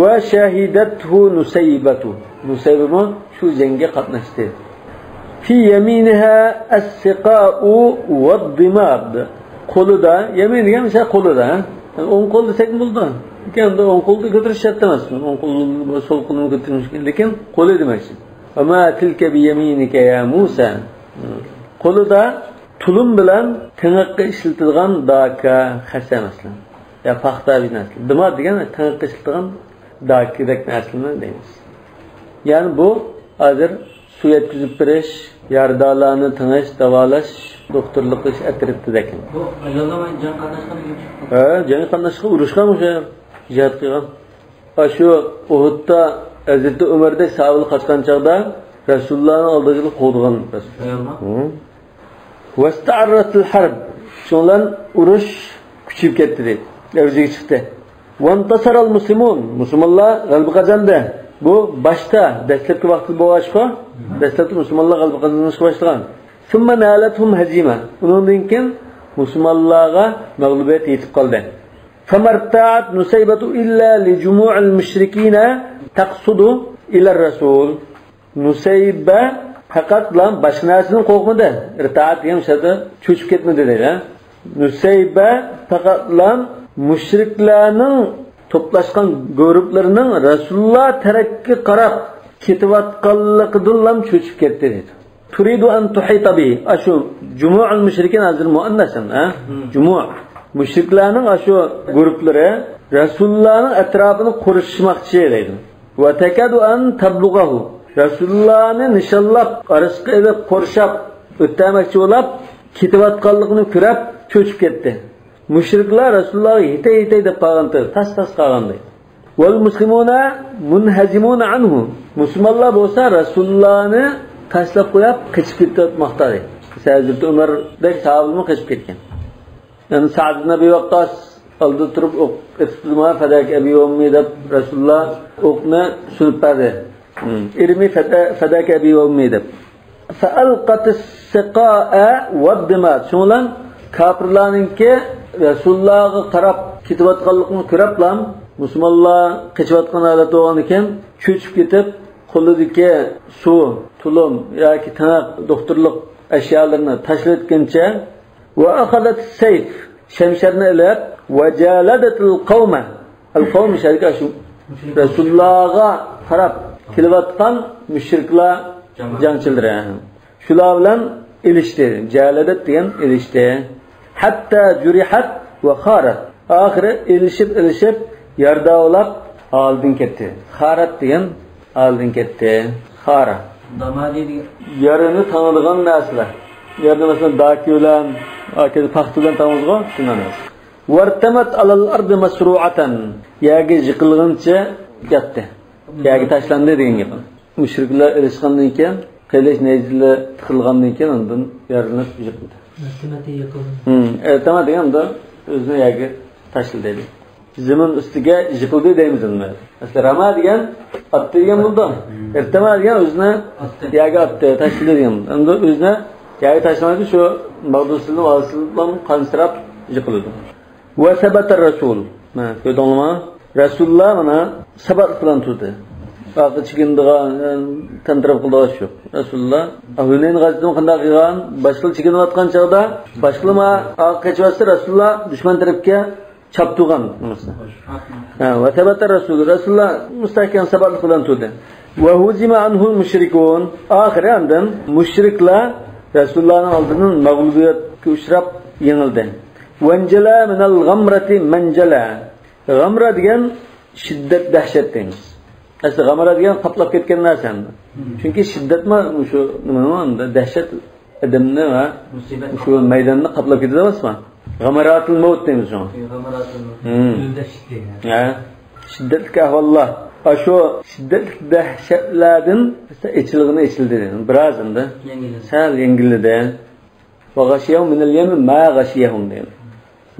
وشهدته نسيبة. نۇسەيبىمۇ شۇ جەڭگە قاتناشتى. في يمينها السقاء والضماد. قولىدا، يمين دېگەن مىسال قولىدا، ھە؟ يەنى ئوڭ قول دېسەكمۇ بولىدۇ. لېكىن ئەمدى ئوڭ قولدا كۆتۈرۈش شەرت ئەمەس. ئوڭ قول، سول قولنى كۆتۈرۈش، لېكىن قولى دېمەكچى. وما تلك بيمينك يا موسى. قولىدا تۇلۇم بىلەن تېڭىققا ئىشلىتىدىغان داكا، خەسە مەسىلەن. يا پاختا بىر نەرسە. دىما دېگەن تېڭىققا ئىشلىتىدىغان داكىدەك نەرسىلەرنى دەيمىز. يەنى بۇ ھازىر سۇ يەتكۈزۈپ بېرىش، يارىدارلارنى تېڭىش، داۋالاش، دوختۇرلۇق قىلىش ئەترىتىدەك. بۇ ئاياللار بىلەن جەڭ قاتناشقان كىشى؟ ھە، جەڭ قاتناشقان، ئۇرۇشقان ئوخشايدۇ. جىھاد قىلغان. ئاشۇ ئۇھۇدتا ھەزرىتى ئۆمەردەك ساھابىلەر قاچقان چاغدا رەسۇلۇللانىڭ ئالدىغا كېلىپ قوغدىغان رەسۇل. ئايالما؟ ھە. واستعرت الحرب. شۇنىڭ بىلەن ئۇرۇش كۈچىيىپ كەتتى دەيدۇ. ئەۋجىگە چىقتى. وانتصر المسلمون. مۇسۇلمانلار غەلىبە قازاندى. بۇ باشتا، دەسلەپكى ۋاقتىدا بولغاچقا، دەسلەپتە مۇسۇلمانلار غەلىبە قازانىشقا باشلىغان. ثم نالتهم هزيمة. ئۇنىڭدىن كېيىن مۇسۇلمانلارغا مەغلۇبىيەت يېتىپ قالدى. فما ارتاعت نسيبة إلا لجموع المشركين تقصد إلى الرسول. نۇسەيبە پەقەتلا باشقا نەرسىدىن قورقمىدى. ئىرتائەت دېگەن مۇشۇ يەردە چۆچۈپ كەتمىدى دەيدۇ. نۇسەيبە پەقەتلا مۇشرىكلارنىڭ توپلاشقان گۇرۇپلىرىنىڭ رەسۇلۇللا تەرەپكە قاراپ كېتىۋاتقانلىقىدىنلا چۆچۈپ كەتتى دەيدۇ. تريد أن تحيط به. ئاشۇ جموع المشركين ھازىر مۇئەننەس، ھە؟ جموع. مۇشرىكلارنىڭ ئاشۇ گۇرۇپلىرى رەسۇلۇللانىڭ ئەتراپىنى قورشىماقچى دەيدۇ. وتكاد أن تبلغه. رەسۇلۇللانى نىشانلاپ، ئارىسىغا ئېلىپ، قورشاپ ئۆتەلمەكچى بولۇپ، كېتىۋاتقانلىقىنى كۆرۈپ، چۆچۈپ كەتتى. مۇشرىكلار رەسۇلۇللاغا يېتەي، يېتەي دەپ قالغانتى، تاس، تاس قالغانىدى. والمسلمون منهزمون عنه. مۇسۇلمانلار بولسا رەسۇلۇللانى تاشلاپ قويۇپ، قېچىپ كېتىۋاتماقتا دەيدۇ. ھەزرىتى ئۆمەردەك ساھابىلىرىمۇ قېچىپ كەتكەن. يەنى سەئد ئىبن ئەبى ۋەققاس ئالدىدا تۇرۇپ ئوق ئېتىپتۇ، فداك أبي وأمي دەپ رەسۇلۇللا ئوقنى سۇنۇپ بەردى. ارمي فدا-، فداك أبي وأمي دەپ. فألقت السقاء والضماد. شۇنىڭ بىلەن كاپىرلارنىڭكى رەسۇلۇللاغا قاراپ كېتىۋاتقانلىقىنى كۆرۈپلا، مۇسۇلمانلار قېچىۋاتقان ھالەتتە بولغاندىكىن، چۆچۈپ كېتىپ، قولىدىكى سۇ، تۇلۇم ياكى تېڭىق، دوختۇرلۇق ئەشيالىرىنى تاشلىۋەتكىنىچە، وأخذت السيف، شەمشەرنى ئېلىپ، وجالدت القوم. القوم شەرىكە شۇ رەسۇلۇللاغا قاراپ كېلىۋاتقان مۇشرىكلار جەڭچىلىرى. شۇلار بىلەن ئېلىشتى. جالدت دېگەن ئېلىشتى. حتى جرحت وخارت. ئاخىرى ئېلىشىپ، ئېلىشىپ، يارا داۋالاپ، ھالىدىن كەتتى. خارت دېگەن ھالىدىن كەتتى. خارا. دامادى دېگەن. يارىنى تاڭىدىغان نەرسىلەر. يارنى مەسىلەن، داكى بىلەن، ئاكىدە پاختا بىلەن تاڭىدىغۇ، شۇنداق نەرسە. وارتمت على الأرض مصروعة. يەرگە يىقىلغىنىچە ياتتى. يەرگە تاشلاندى دېگەن گەپ. مۇشرىكلار ئېلىشقاندىن كېيىن، قىلىچ نەيزىلەر تىقىلغاندىن كېيىن، ئاندىن يارىلىنىپ يىقىلدى. ئىرتىمەتى يىقىلدى. ھىم، ئىرتىمەت دېگەن ئاندا ئۆزىنى يەرگە تاشلىدى. زېمىن ئۈستىگە يىقىلدى دەيمىز ئۇنى. ئەسلى راما دېگەن ئاتتى دېگەن بولىدۇ. ئىرتىما دېگەن ئۆزىنى يەرگە ئاتتى، تاشلىدى دېگەن. ئەمدى ئۆزىنى يەرگە تاشلىمايدۇ، شۇ مەغدۇسىدىن ۋاسىتىدىن قانسىراپ يىقىلىدۇ. وثبت الرسول. مانا، كۆردۈڭلارمۇ؟ رەسۇلۇللا مانا ساباتلىق بىلەن تۇردى. ئارقا چېكىنىدىغان، تەن تەرەپ قىلىدىغان ئىش يوق. رەسۇلۇللا ھۈنەين غەزۋىتىنى قانداق قىلغان؟ باشقىلار چېكىنىۋاتقان چاغدا، باشقىلار ما-، ئارقا قېچىۋاتسا، رەسۇلۇللا دۈشمەن تەرەپكە چاپتۇرغان. ھە، ۋە سەبەتە رەسۇل، رەسۇلۇللا مۇستەھكەم سەبەتلىك بىلەن تۇردى. ۋە ھۇزىمە ئەنھۇل مۇشرىكۇن. ئاخىرى ئاندىن مۇشرىكلار رەسۇلۇللانىڭ ئالدىدىن مەغلۇبىيەتكە ئۇچراپ يېڭىلدى. ۋەنجەلە مىنەل غەمرەتى مەنجەلە. غەمرە دېگەن شىددەت، دەھشەت دەيمىز. ئەسلى غەمرە دېگەن قاپلاپ كەتكەن نەرسە ئەمدى. مم. چۈنكى شىددەت ما، مۇشۇ نېمە ئەمدى، دەھشەت ئادەمنى ۋە مۇسىبەت، مۇشۇ مەيداننى قاپلاپ كېتىدۇ ئەمەسمۇ؟ غەمراتىل مەۋت دەيمىز شۇڭا. غەمراتىل مەۋت. مم. ئۆلدەش دەيدۇ. ھە. شىددەتلىك ئەھۋاللار. ئاشۇ شىددەتلىك دەھشەتلەردىن ئېچىلغىنى ئېچىلدى دېدى. بىراز ئەمدى. يەڭگىللىدى. سەل يەڭگىللىدى. ۋە غەشىيەھۇم مىنەل يەممى ما غەشىيەھۇم دەيدۇ.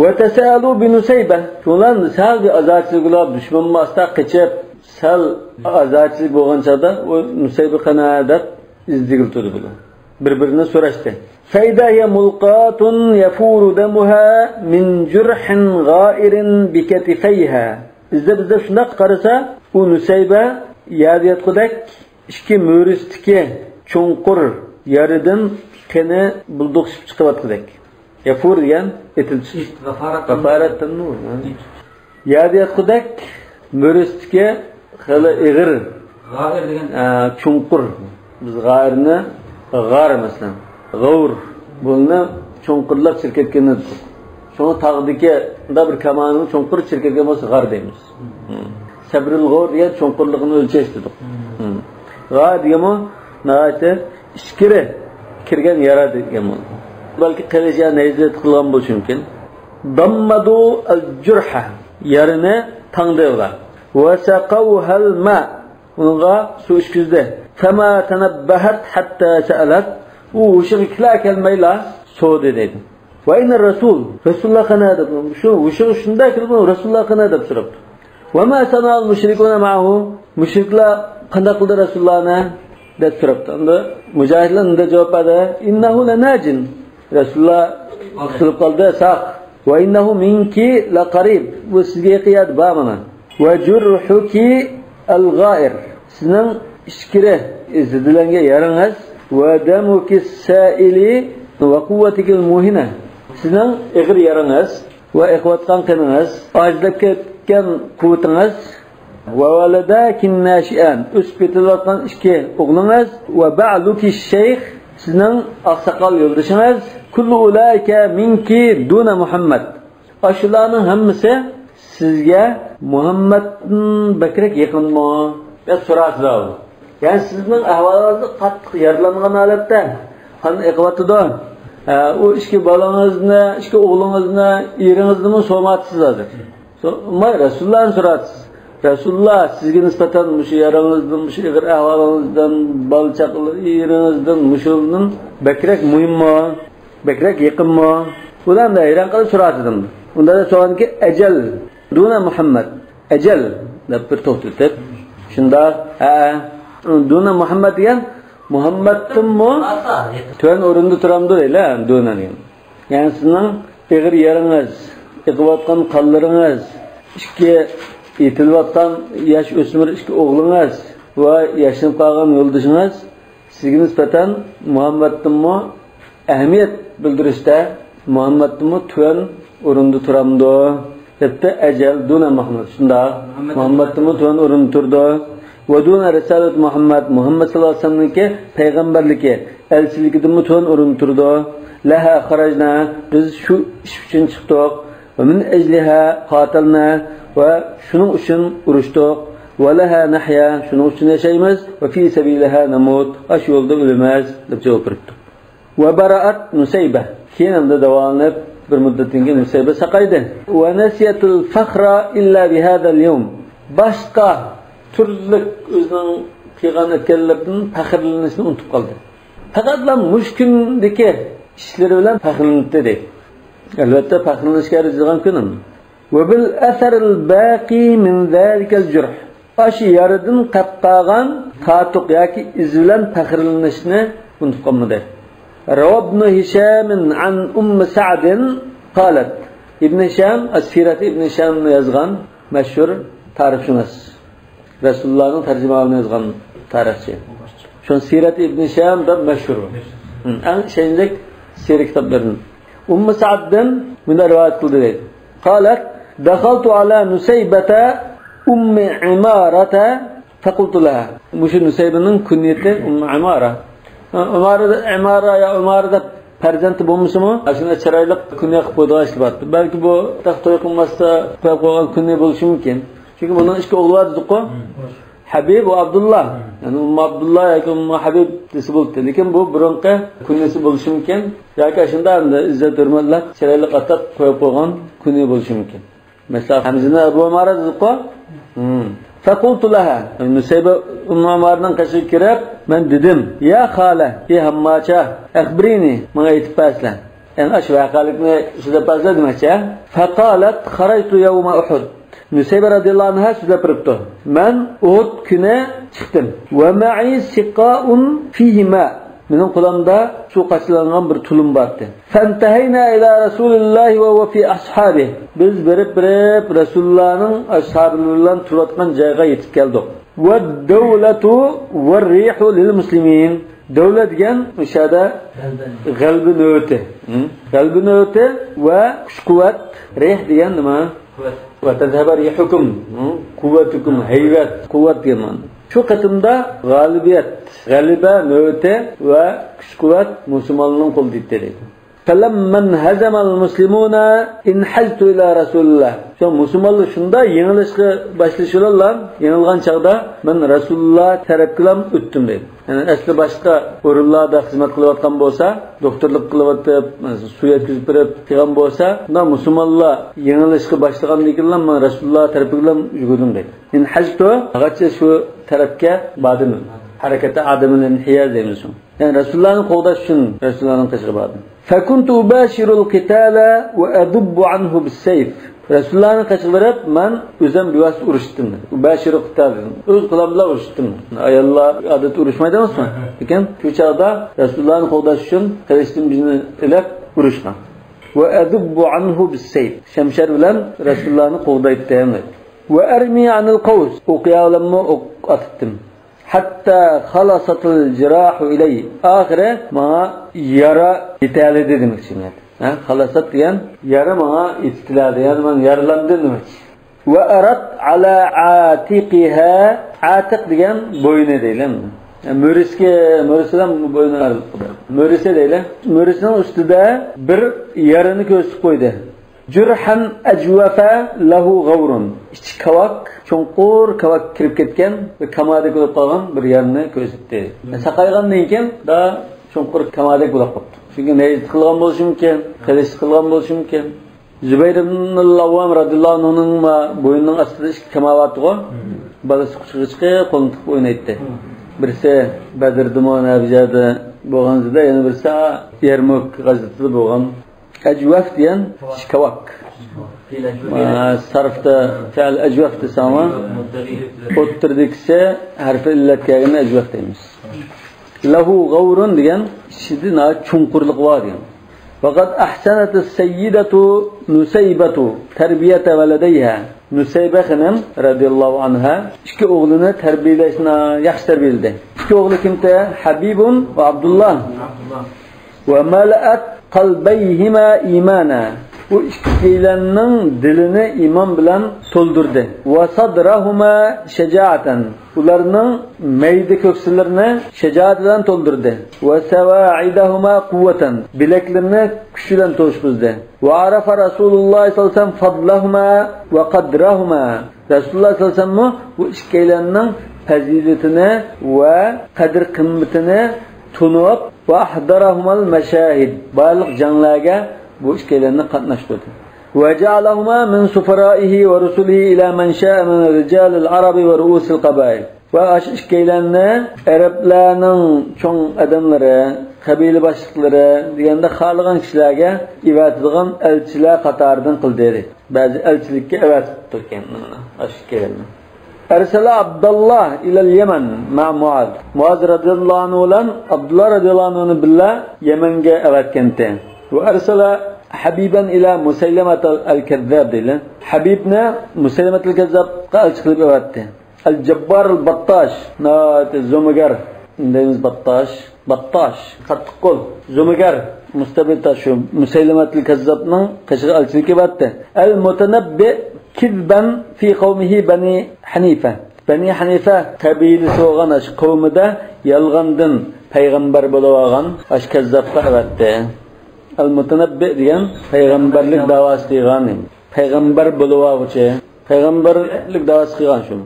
ۋە تەسەئەلۇ بىنۇسەيبە. شۇلار سەل بىر ئازارچىلىق بولۇپ، دۈشمەنمۇ ئاستا قېچىپ، سەل ئازارچىلىق بولغان چاغدا، ئۇ نۇسەيبە قانا دەپ ئىزدىگىلى تۇردى بۇلار. بىر-بىرىنى سوراشتى. فەئىزا ھىيە مۇلقاتۇن يەفۇرۇ دەمۇھا مىن جۇرھىن غائىرىن بىكەتىفەيھا. ئىزدەپ-ئىزدەپ شۇنداق قارىسا، ئۇ نۇسەيبە يەردە ياتقۇدەك ئىككى مۈرىسىدىكى چوڭقۇر يارىدىن قېنى بۇلدۇقشىپ چىقىۋاتقۇدەك. يەفۇر دېگەن ئېتىلىپ چىقىش. غەفارەتتىن. غەفارەتتىنمۇ؟ ھە. يەردە ياتقۇدەك مۈرىسىدىكى خېلى ئېغىر، غائىر دېگەن. ئە، چوڭقۇر. بىز غائىرنى غار، مەسىلەن، غەۋر، بۇنى چوڭقۇرلاپ چىرىپ كەتكەننى دېدۇق. شۇڭا تاغدىكى مۇنداق بىر كامانىنىڭ چوڭقۇرى چىرىپ كەتكەن بولسا، غار دەيمىز. سەبرىل غور دېگەن چوڭقۇرلۇقىنى ئۆلچەش دېدۇق. غار دېگەنمۇ ناھايىتى ئىچكىرى كىرگەن يارا دېگەن بولىدۇ. بەلكى قىلىچ يا نەيزە قىلغان بولۇشى مۇمكىن. داممادۇ ئەل جۇرھە، يارىنى تاڭدى ئۇلار. ۋەسەقەۋھەل ما، ئۇنىڭغا سۇ ئىچكۈزدى. فەما تەنەببەھەت ھەتتا سەئەلەت، ئۇ ھوشىغا كېلە كەلمەيلا سورىدى دەيدۇ. ۋە ئەينە رەسۇل، رەسۇلۇللا قانا دەپ، شۇ ھوشىغا شۇنداق كېلىپ، رەسۇلۇللا قانا دەپ سوراپتۇ. ۋە ما سەنەئەل مۇشرىكۇنە مەئەھۇ، مۇشرىكلار قانداق قىلدى رەسۇلۇللانى دەپ سوراپتۇ. ئەمدى مۇجاھىدلار مۇنداق جاۋاب بەردى، ئىننەھۇ لەناجىن، رەسۇلۇللا قۇتۇلۇپ قالدى، ساق. ۋە ئىننەھۇ مىنكى لەقەرىب، بۇ سىزگە يېقىن يەردە بار مانا. ۋە جۇرھۇكى ئەلغائىر، سىزنىڭ ئىچكىرى زىددىلەنگەن يارىڭىز. ۋە دەمۇكى سائىلى ۋە قۇۋۋەتىكىل مۇھىنە، سىزنىڭ ئېغىر يارىڭىز ۋە ئېقىۋاتقان قېنىڭىز، ئاجىزلاپ كەتكەن قۇۋۋىتىڭىز. ۋە ۋەلەدەكىن ناشىئان، ئۆسۈپ يېتىلىۋاتقان ئىككى ئوغلىڭىز. ۋە بەئلۇكى شەيخ، سىزنىڭ ئاقساقال يولدىشىڭىز. كۇللۇ ئۇلائىكە مىنكى دۇنە مۇھەممەد. ئاشۇلارنىڭ ھەممىسى سىزگە مۇھەممەدتىن بەكرەك يېقىنمۇ؟ دەپ سوراسىز. يەنى سىزنىڭ ئەھۋالىڭىزدا قاتتىق يارىلانغان ھالەتتە قان ئېقىۋاتىدۇ. ھە، ئۇ ئىككى بالىڭىزنى، ئىككى ئوغلىڭىزنى، ئېرىڭىزنىمۇ سورىمايۋاتىسىز ھازىر. سو-، ما-، رەسۇلۇللانى سوراتسىز. رەسۇلۇللا سىزگە نىسبەتەن مۇشۇ يارىڭىزدىن، مۇشۇ ئېغىر ئەھۋالىڭىزدىن، بالا-چاقىلار، ئېرىڭىزدىن، مۇشۇدىن بەكرەك مۇھىممۇ؟ بەكرەك يېقىنمۇ؟ ئۇلار مۇنداق ھەيران قېلىپ سوراتىدۇ. ئۇنداق دەپ سورىغاندىكىن، ئەجەل، دۇنە مۇھەممەد، ئەجەل دەپ بىر توختىتىپ، شۇنداق، ھە، دۇنە مۇھەممەد دېگەن مۇھەممەدتىنمۇ تۆۋەن ئورۇندا تۇرامدۇ دەيلى، دۇنە دېگەن. يەنى سىزنىڭ ئېغىر يېرىڭىز، ئېقىۋاتقان قانلىرىڭىز، ئىككى يېتىلىۋاتقان ياش ئۆسمۈر ئىككى ئوغلىڭىز ۋە ياشىنىپ قالغان يولدىشىڭىز سىزگە نىسبەتەن مۇھەممەدتىنمۇ ئەھمىيەت بىلدۈرۈشتە مۇھەممەدتىنمۇ تۆۋەن ئورۇندا تۇرامدۇ؟ دەپتۇ، ئەجەل دۇنە مۇھەممەد. شۇنداق. مۇھەممەد مۇھەممەدتىنمۇ تۆۋەن ئورۇندا تۇرىدۇ. ۋە دۇنە رىسالەت مۇھەممەد، مۇھەممەد سەللەللاھۇ ئەلەيھى ۋەسەللەمنىڭكى پەيغەمبەرلىكى، ئەلچىلىكىدىنمۇ تۆۋەن ئورۇندا تۇرىدۇ. لەھا خەرەجنا، بىز شۇ ئىش ئۈچۈن چىقتۇق. ۋە مىن ئەجلىھا قاتەلنا، ۋە شۇنىڭ ئۈچۈن ئۇرۇشتۇق. ۋە لەھا نەھيا، شۇنىڭ ئۈچۈن ياشايمىز. ۋە فى سەبىلىھا نەمۇت، ئاشۇ يولدا ئۆلىمىز، دەپ جاۋاب بېرىپتۇ. ۋە بەرەئەت نۇسەيبە. كېيىن ئەمدى داۋالىنىپ، بىر مۇددەتتىن كېيىن نۇسەيبە ساقايدى. ۋە نەسىيەتۇل فەخرە ئىللا بىھازەل يەۋم. باشقا تۈرلۈك ئۆزىنىڭ قىلغان ئەتكەنلىرىدىن پەخىرلىنىشنى ئۇنتۇپ قالدى. پەقەتلا مۇشۇ كۈندىكى ئىشلىرى بىلەن پەخىرلىنەتتى دەيدۇ. ئەلۋەتتە، پەخىرلىنىشكە ئەرزىيدىغان كۈن ئەمدى. ۋە بىل ئەسەرىل باقى مىن زالىكەل جۇرھ. ئاشۇ يارىدىن قېلىپ قالغان تارتۇق ياكى ئىز بىلەن پەخىرلىنىشنى ئۇنتۇپ قالمىدى. رەۋا ئىبنۇ ھىشامىن ئەن ئۇممى سەئدىن قالەت. ئىبن ھىشام، ئەس-سىرەت ئىبن ھىشامنى يازغان مەشھۇر تارىخشۇناس. رەسۇلۇللانىڭ تەرجىمانىنى يازغان تارىخچى. شۇ سىرەت ئىبن ھىشام دەپ مەشھۇر. ھە، ئەڭ ئىشەنچلىك سىرە كىتابلىرىدىن. ئۇممۇ سەئدتىن مۇنداق رىۋايەت قىلدى دەيدۇ. قالەت، دەخەلتۇ ئەلا نۇسەيبەتە ئۇممى ئىمارەتە فەقۇلتۇ لەھا. مۇشۇ نۇسەيبىنىڭ كۇنيىتى ئۇممۇ ئىمارە. ئىمارە، ئىمارە يا ئۇمارە دەپ پەرزەنتى بولمىسىمۇ، ئاشۇنداق چىرايلىق كۇنيە قىلىپ قويىدىغان ئىشلار بار. بەلكى بۇ تېخى توي قىلماستا قويۇپ قويغان كۇنيە بولۇشى مۇمكىن. چۈنكى بۇنىڭ ئىككى ئوغلى بار دېدۇققۇ. ھەبىب ۋە ئابدۇللا. يەنى ئۇممۇ ئابدۇللا ياكى ئۇممۇ ھەبىب دېسە بولاتتى. لېكىن بۇ بۇرۇنقى كۇنيىسى بولۇشى مۇمكىن. ياكى ئاشۇنداق ئەمدى ئىززەت ھۆرمەت بىلەن چىرايلىق ئاتاپ قويۇپ قويغان كۇنيە بولۇشى مۇمكن. مەسىلەن، ھەمزىنى ئەبۇ ئىمارە دېدۇققۇ. فەقۇلتۇ لەھا. نۇسەيبە ئۇممۇ ئىمارەنىڭ قېشىغا كىرىپ، مەن دېدىم، يا خالە، ئى ھەمماچە، ئەخبىرىنى، ماڭا ئېيتىپ بەرسىلە. يەنى ئاشۇ ۋەقەلىكنى سۆزلەپ بەرسىلە دېمەكچى. فەقالەت، خەرەجتۇ يەۋمە ئۇھۇد. نۇسەيبە رەزىياللاھۇ ئەنھا سۆزلەپ بېرىپتۇ. مەن ئۇھۇد كۈنى چىقتىم. ۋە مەئى سىقائۇن فىھىما. مېنىڭ قولۇمدا سۇ قاچىلانغان بىر تۇلۇم بار ئىدى. فەنتەھەينا ئىلا رەسۇلىللاھى ۋە ھۇۋە فى ئەسھابىھ. بىز بېرىپ، بېرىپ رەسۇلۇللانىڭ ئەسھابلىرى بىلەن تۇرۇۋاتقان جايغا يېتىپ كەلدۇق. ۋەددەۋلەتۇ ۋەررىھۇ لىلمۇسلىمىن. دەۋلەت دېگەن ئىشارە غەلىبە نۆۋىتى. غەلىبە نۆۋىتى ۋە كۈچ-قۇۋۋەت، رىھ دېگەن نېمە؟ ۋە تەزھەبە رىھۇكۇم، قۇۋۋەتۇكۇم، ھەيۋەت، قۇۋۋەت دېگەن مەنىدە. شۇ قېتىمدا غالىبىيەت، غەلىبە نۆۋىتى ۋە كۈچ-قۇۋۋەت مۇسۇلمانلارنىڭ قولىدا يەتتى دەيدۇ. فەلەممەنھەزەمەل مۇسلىمۇنە ئىنھەزتۇ ئىلا رەسۇلىللا. شۇ مۇسۇلمانلار شۇنداق يېڭىلىشقا باشلىشىۋالغان، يېڭىلغان چاغدا مەن رەسۇلۇللا تەرەپكىلا ئۆتتۈم دەيدۇ. يەنى ئەسلى باشقا ئورۇنلاردا خىزمەت قىلىۋاتقان بولسا، دوختۇرلۇق قىلىۋېتىپ، سۇ يەتكۈزۈپ بېرىپ كەلگەن بولسا، شۇنداق مۇسۇلمانلار يېڭىلىشقا باشلىغاندىن كېيىنلا مەن رەسۇلۇللا تەرىپىگىلا يۈگۈردۈم دەيدۇ. ئىنھەزتۇ، ھەقىقەتچە شۇ تەرەپكە باردىم. ھەرىكەتتە ئادەمىل ئىنھىياز دەيمىز شۇ. يەنى رەسۇلۇللانى قوغداش ئۈچۈن رەسۇلۇللانىڭ قېشىغا باردىم. فەكۇنتۇ ئۇباشىرۇل قىتالە ۋە ئەزۇببۇ ئەنھۇ بىسسەيف. رەسۇلۇللانىڭ قېشىغا بېرىپ، مەن ئۆزۈم بىۋاسىتە ئۇرۇشتۇم. ئۇباشىرۇل قىتال دېدىم. ئۆز قولۇم بىلەن ئۇرۇشتۇم. ئاياللار ئادەتتە ئۇرۇشمايدۇ ئەمەسمۇ؟ لېكىن شۇ چاغدا رەسۇلۇللانى قوغداش ئۈچۈن قىلىچتىن بىرنى ئېلىپ ئۇرۇشقان. ۋە ئەزۇببۇ ئەنھۇ بىسسەيف. شەمشەر بىلەن رەسۇلۇللانى قوغدايتتىم. ۋە ئەرمى ئەنىل قەۋس. ئوقيا بىلەنمۇ ئوق ئاتتىم. ھەتتا خەلەسەتىل جىراھۇ ئىلەييە. ئاخىرى ماڭا يارا يېتەلىدى دېمەكچى. ھە، خەلەسەت دېگەن يارا ماڭا يېتىپ كېلەلىدى. يەنى مەن يارىلاندىم دېمەكچى. ۋە ئەرەت ئەلا ئاتىقىھا. ئاتىق دېگەن بوينى دەيلى. مۈرىسىگە، مۈرىسى بىلەن بوينى ئارىلىقىدا. مۈرىسى دەيلى. مۈرىسىنىڭ ئۈستىدە بىر يارىنى كۆرسىتىپ قويدى. جۇرھەن ئەجۋەفە لەھۇ غەۋرۇن. ئىچى كاۋاك، چوڭقۇر كاۋاك كىرىپ كەتكەن ۋە كامادەك بولۇپ قالغان بىر يەرنى كۆرسەتتى. ساقايغاندىن كېيىن دا چوڭقۇر كامادەك بولۇپ قاپتۇ. چۈنكى نەيزە قىلغان بولۇشى مۇمكىن، قىلىچ قىلغان بولۇشى مۇمكىن. زۇبەير ئىبن ئەل-ئەۋۋام رەزىياللاھۇ ئەنھۇنىڭ بوينىنىڭ ئاستىدا ئىككى كاما بار ئىدىغۇ. بالىسى قۇچىقىغا چىقىپ قولىنى تىقىپ ئوينايتتى. بىرسى بەدردىمۇ نە بىر يەردە بولغان، يەنە بىرسى يەرمۇك غەزۋىتىدە بولغان. ئەجۋەف دېگەن شىكاۋاك. ئە، سەرفتە فەئىل ئەجۋەف دېسەڭلار، ئوتتۇرىدىكىسى ھەرپى ئىللەت كەلگەندە ئەجۋەف دەيمىز. لەھۇ غەۋرۇن دېگەن ئىچىدە ناھايىتى چوڭقۇرلۇقى بار دېگەن. ۋەقەد ئەھسەنەتىس سەييىدەتۇ نۇسەيبەتۇ تەربىيەتە ۋەلەدەيھا. نۇسەيبە خېنىم رەزىياللاھۇ ئەنھا ئىككى ئوغلىنى تەربىيەلەشنى ياخشى تەربىيەلىدى. ئىككى ئوغلى كىمتى؟ ھەبىبۇن ۋە ئابدۇللا. ۋە مەلەئەت قەلبەيھىما ئىمانا. ئۇ ئىككىيلەننىڭ دىلىنى ئىمان بىلەن تولدۇردى. ۋە سەدرەھۇما شەجائەتەن. ئۇلارنىڭ مەيدە كۆكسىلىرىنى شەجائەت بىلەن تولدۇردى. ۋە سەۋائىدەھۇما قۇۋۋەتەن. بىلەكلىرىنى كۈچ بىلەن توشقۇزدى. ۋە ئەرەفە رەسۇلۇللاھ سەللەللاھۇ ئەلەيھى ۋەسەللەم فەضلەھۇما ۋە قەدرەھۇما. رەسۇلۇللاھ سەللەللاھۇ ئەلەيھى ۋەسەللەممۇ بۇ ئىككىيلەننىڭ پەزىلىتىنى ۋە قەدىر قىممىتىنى تونۇپ، ۋە ئەھدەرەھۇمەل مەشاھىد، بارلىق جەڭلەرگە بۇ ئىككىيلەننى قاتناشتۇردى. ۋە جەئەلەھۇما مىن سۇفەرائىھى ۋە رۇسۇلىھى ئىلا مەن شائە مىن رىجالىل ئەرەبى ۋە رۇئۇسىل قەبائىل. ۋە ئاشۇ ئىككىيلەننى ئەرەبلەرنىڭ چوڭ ئادەملىرى، قەبىلە باشلىقلىرى دېگەندە خالىغان كىشىلەرگە ئەۋەتىدىغان ئەلچىلەر قاتارىدىن قىلدى. بەزى ئەلچىلىككە ئەۋەتىپتۇ ئىكەن ئاشۇ ئىككىيلەننى. ئەرسەلە ئابداللا ئىلەل يەمەن مەئە مۇئاز. مۇئاز رەزىياللاھۇ ئەنھۇ بىلەن ئابدۇللا رەزىياللاھۇ ئەنھۇنى بىللە يەمەنگە ئەۋەتكەنتى. ۋە ئەرسەلە ھەبىبەن ئىلە مۇسەيلەمەتەل كەززاب دەيلى. ھەبىبنى مۇسەيلەمەتەل كەززابقا ئەلچى قىلىپ ئەۋەتتى. ئەل جەببار ئەل باتتاش، ناھايىتى زومىگەر دەيمىز، باتتاش، باتتاش، قاتتىق قول، زومىگەر، مۇستەبىت، شۇ مۇسەيلىمەتۇل كەززابنىڭ قېشىغا ئەلچىلىككە باراتتى. ئەل مۇتەنەببى كىزبەن فى قەۋمىھى بەنى ھەنىفە. بەنى ھەنىفە قەبىلىسى بولغان ئاشۇ قەۋمىدە يالغاندىن پەيغەمبەر بولۇۋالغان ئاشۇ كەززابقا ئەۋەتتى. ئەل مۇتەنەببى دېگەن پەيغەمبەرلىك داۋاسى قىلغان، پەيغەمبەر بولۇۋالغۇچى، پەيغەمبەرلىك داۋاسى قىلغان شۇ.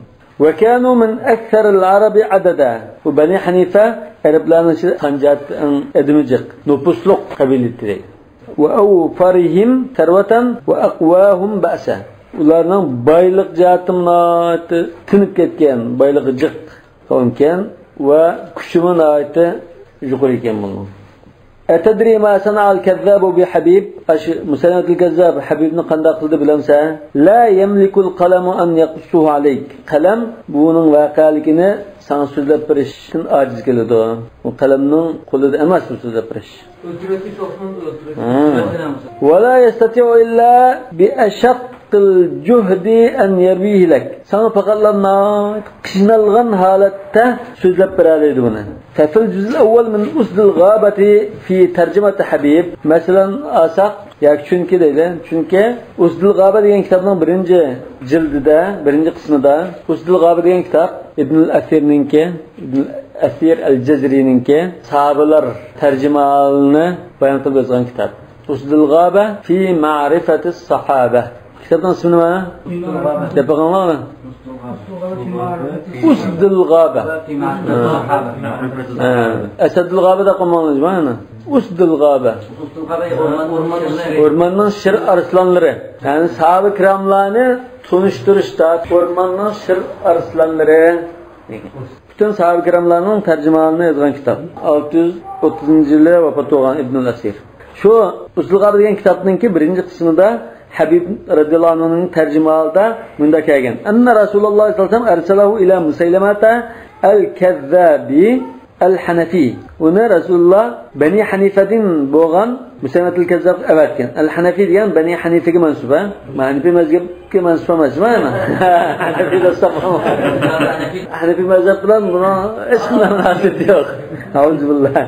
وكانوا من أكثر العرب عددا. بۇ بەنى ھەنىفە ئەرەبلەرنىڭ ئىچىدە سان جەھەتتە ئەڭ ئادىمى جىق، نوپۇسلۇق قەبىلە ئىدى. وأوفرهم ثروة وأقواهم بأسا. ئۇلارنىڭ بايلىق جەھەتتىمۇ ناھايىتى تىنىپ كەتكەن، بايلىقى جىق قەۋمكەن ۋە كۈچىمۇ ناھايىتى يۇقىرى ئىكەن بۇنىڭ. أتدري ما صنع الكذاب بحبيب؟ ئاشۇ مۇسەيلىمەتۇل كەززاب ھەبىبنى قانداق قىلدى بىلەمسەن؟ لا يملك القلم أن يقصه عليك. قەلەم بۇنىڭ ۋەقەلىكىنى ساڭا سۆزلەپ بېرىشتىن ئاجىز كېلىدۇ. ئۇ قەلەمنىڭ قولىدا ئەمەس بۇ سۆزلەپ بېرىش. ئۆلتۈرۈۋەتكۈچى ئوقنىڭ ئۆلتۈرۈۋەتكۈچى ھە. سۆزلەپ بېرەمسەن؟ ولا يستطيع إلا بأشق الجهد أن يرويه لك. ساڭا پەقەتلا ناھايىتى قىينالغان ھالەتتە سۆزلەپ بېرەلەيدۇ بۇنى. ففي الجزء الأول من أسد الغابة في ترجمة حبيب. مەسىلەن ئالساق، ياكى چۈنكى دەيلى. چۈنكى ئۇسدۇل غابە دېگەن كىتابنىڭ بىرىنچى جىلدىدە، بىرىنچى قىسمىدا، ئۇسدۇل غابە دېگەن كىتاب ئىبنۇل ئەسىرنىڭكى، ئىبنۇل ئەسىر ئەل جەزرىنىڭكى ساھابىلار تەرجىمىھالىنى بايان قىلىپ يازغان كىتاب. ئۇسدۇل غابە في معرفة الصحابة. كىتابنىڭ ئىسمى نېمە؟ دەپ بېقىڭلار. ئۇسدۇل غابە. ھە. ئەسەدۇل غابە دەپ قويماڭلار، مانا. ئۇسدۇل غابە. ئورماننىڭ شىر ئارسلانلىرى. يەنى ساھابە كىراملارنى تونۇشتۇرۇشتا ئورماننىڭ شىر ئارسلانلىرى. پۈتۈن ساھابە كىراملارنىڭ تەرجىمىھالىنى يازغان كىتاب. ئالتە يۈز ئوتتۇزىنچى يىلى ۋاپات بولغان ئىبنۇل ئەسىر. شۇ ئۇسدۇل غابە دېگەن كىتابنىڭكى بىرىنچى قىسمىدا ھەبىب رەزىياللاھۇ ئەنھۇنىڭ تەرجىمىھالىدا مۇنداق كەلگەن. أن رسول الله صلى الله عليه وسلم أرسله إلى مسيلمة الكذاب الحنفي. ئۇنى رەسۇلۇللا بەنى ھەنىفەدىن بولغان مۇسەيلىمەتۇل كەززابقا ئەۋەتكەن. ئەل ھەنەفى دېگەن بەنى ھەنىفىگە مەنسۇپ، ھە؟ مەن ھەنىفى مەزھەپكە مەنسۇپ ئەمەس، مەن ھەنەفى دەپ. ھەنەفى مەزھەپ بىلەن بۇنىڭ ھېچقانداق مۇناسىۋىتى يوق. ئەئۇزۇبىللا.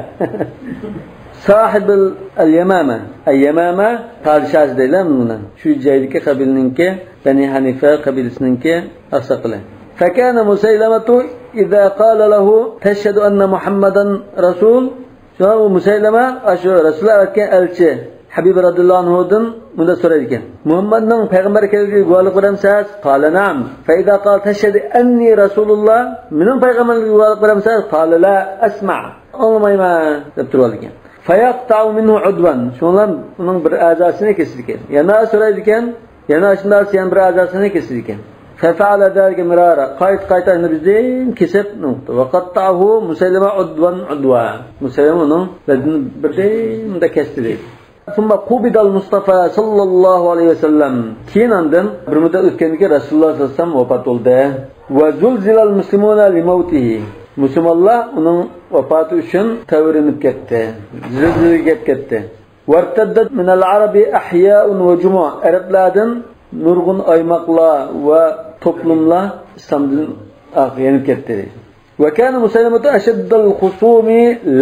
ساھىبىل ئەل يەمامە. ئەل يەمامە پادىشاھى دەيلى بۇنى. شۇ جايدىكى قەبىلىنىڭكى، بەنى ھەنىفە قەبىلىسىنىڭكى ئاقساقىلى. فكان مسيلمة إذا قال له تشهد أن محمدا رسول. شۇڭا ئۇ مۇسەيلىمە، ئاشۇ رەسۇلۇللا ئەۋەتكەن ئەلچى ھەبىب رەزىياللاھۇ ئەنھۇدىن مۇنداق سورايدىكەن. مۇھەممەدنىڭ پەيغەمبەر ئىكەنلىكىگە گۇۋاھلىق بېرەمسىز؟ قال نعم. فإذا قال تشهد أني رسول الله؟ مېنىڭ پەيغەمبەرلىكىمگە گۇۋاھلىق بېرەمسىز؟ قال لا أسمع. ئاڭلىمايمەن دەپ تۇرۇۋالىدىكەن. فيقطع منه عضوا. شۇنىڭ بىر ئەزاسىنى كېسىدىكەن. يەنە سورايدىكەن. يەنە ئاشۇنداق يەنە بىر ئەزاسىنى كېسىدىكەن. ففعل ذلك مرارا. قايتا قايتا ئۇنى بىردىن كېسىپ نۇقتا. وقطعه مسيلمة عضوا عضوا. مۇسەيلىمە ئۇنىڭ بەدىنىنى بىردىن مۇنداق كەستى دەيدۇ. ثم قبض المصطفى صلى الله عليه وسلم. كېيىن ئاندىن بىر مۇددەت ئۆتكەندىن كېيىن رەسۇلۇللا سەللەللاھۇ ئەلەيھى ۋەسەللەم ۋاپات بولدى. وزلزل المسلمون لموته. مۇسۇلمانلار ئۇنىڭ ۋاپاتى ئۈچۈن تەۋرىنىپ كەتتى. زىلزىلىگە كەپ كەتتى. وارتدت من العرب أحياء وجموع. ئەرەبلەردىن نۇرغۇن ئايماقلار ۋە توپلۇملار ئىسلامدىن يېنىپ كەتتى. وكان مسيلمة أشد الخصوم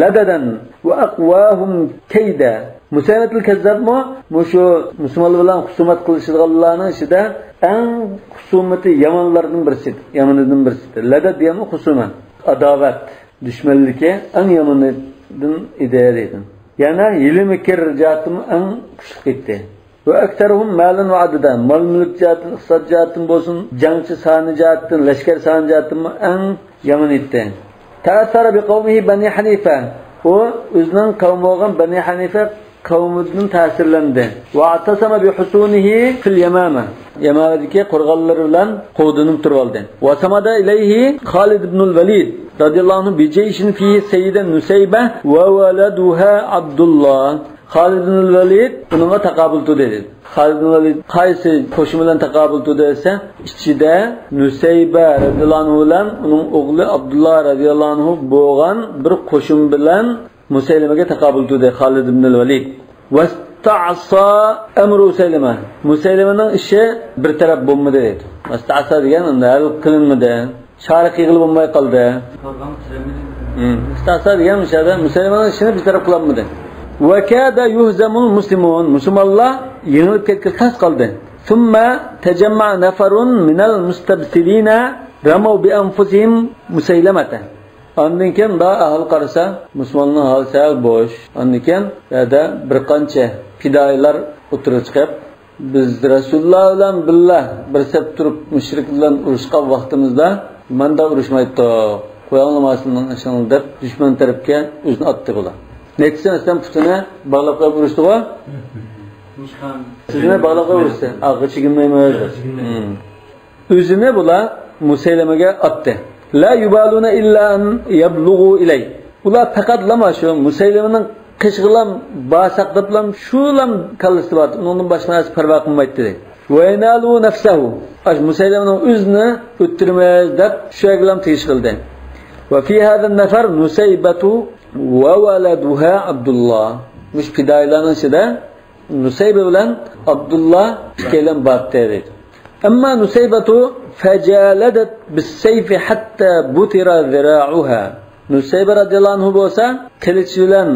لددا وأقواهم كيدا. مۇسەيلىمەتۇل كەززابمۇ مۇشۇ مۇسۇلمانلار بىلەن خۇسۇمەت قىلىشىدىغانلارنىڭ ئىچىدە ئەڭ خۇسۇمىتى يامانلاردىن بىرسى، يامىنىدىن بىرسى. لەدەد دېگەنمۇ خۇسۇمەت، ئاداۋەت، دۈشمەنلىكى ئەڭ يامىنىدىن ئىدى دەيدۇ. يەنە ھىيلە-مىكىر جەھەتتىمۇ ئەڭ كۈچلۈك ئىدى. وأكثرهم مالا وعددا. مال-مۈلۈك جەھەتتىن، ئىقتىساد جەھەتتىن بولسۇن، جەڭچى سانى جەھەتتىن، لەشكەر سانى جەھەتتىنمۇ ئەڭ يامان ئىدى. تأثر بقومه بني حنيفة. ئۇ ئۆزىنىڭ قەۋمى بولغان بەنى ھەنىفە قەۋمىدىن تەسىرلەندى. واعتصم بحصونه في اليمامة. يەمامەدىكى قورغانلىرى بىلەن قوغدىنىپ تۇرۇۋالدى. وصمد إليه خالد بن الوليد رضي الله عنه بجيش فيه السيدة نسيبة وولدها عبد الله. خالىد ئىبنۇل ۋەلىد ئۇنىڭغا تاقابىل تۇردى، دېدى. خالىد ئىبنۇل ۋەلىد قايسى قوشۇن بىلەن تاقابىل تۇردى دېسە، ئىچىدە نۇسەيبە رەزىياللاھۇ ئەنھۇ بىلەن ئۇنىڭ ئوغلى ئابدۇللا رەزىياللاھۇ ئەنھۇ بولغان بىر قوشۇن بىلەن مۇسەيلىمەگە تاقابىل تۇردى خالىد ئىبنۇل ۋەلىد. واستعصى أمر مسيلمة. مۇسەيلىمەنىڭ ئىشى بىر تەرەپ بولمىدى، دېدى. ۋەستەئسا دېگەن ئۇندا ھەل قىلىنمىدى. چارە قىلغىلى بولماي قالدى. مم. ئىستەسا دېگەن مۇشۇ يەردە مۇسەيلىمەنىڭ ئىشىنى بىر تەرەپ قىلالمىدى. وكاد يهزم المسلمون، مۇسۇلمانلار يېڭىلىپ كەتكىلى تاس قالدى. ثم تجمع نفر من المستبسلين رموا بأنفسهم مسيلمة. ئاندىن كېيىن مۇنداق ئەھۋال قارىسا، مۇسۇلماننىڭ ھالى سەل بوش. ئاندىن كېيىن بۇ يەردە بىر قانچە پىدائىيلار ئوتتۇرىغا چىقىپ، بىز رەسۇلۇللا بىلەن بىللە بىر سەپ تۇرۇپ، مۇشرىك بىلەن ئۇرۇشقان ۋاقتىمىزدا، ماندا ئۇرۇشمايتتۇق، قويۇڭلار ماسىنىڭ ئىشىڭلارنى دەپ، دۈشمەن تەرەپكە ئۆزىنى ئاتتى بۇلار. نەتىجىسى مەسىلەن، پۇتىنى باغلاپ قويۇپ ئۇرۇشتىغۇ. سىزنى باغلاپ قويۇپ ئۇرۇشتى. ئارقىغا چېكىنمەيمىز. مم. ئۆزىنى بۇلار مۇسەيلىمەگە ئاتتى. لا يبالون إلا أن يبلغوا إليه. ئۇلار پەقەتلەما شۇ مۇسەيلىمىنىڭ قېشىغىلام بارساق دەپلام شۇلام كاللىسىدا بار. ئۇنىڭدىن باشقا نەرسە پەرۋا قىلمايتتى. وينالوا نفسه. ئاشۇ مۇسەيلىمىنىڭ ئۆزىنى ئۆلتۈرىمىز دەپ شۇ يەرگىلام تېگىش قىلدى. وفي هذا النفر نسيبة وولدها عبد الله. مۇشۇ پىدائىيلارنىڭ ئىچىدە نۇسەيبە بىلەن ئابدۇللا ئىككىيلەن بارتتى دەيدۇ. أما نسيبة فجالدت بالسيف حتى بتر ذراعها. نۇسەيبە رەزىياللاھۇ ئەنھۇ بولسا قىلىچ بىلەن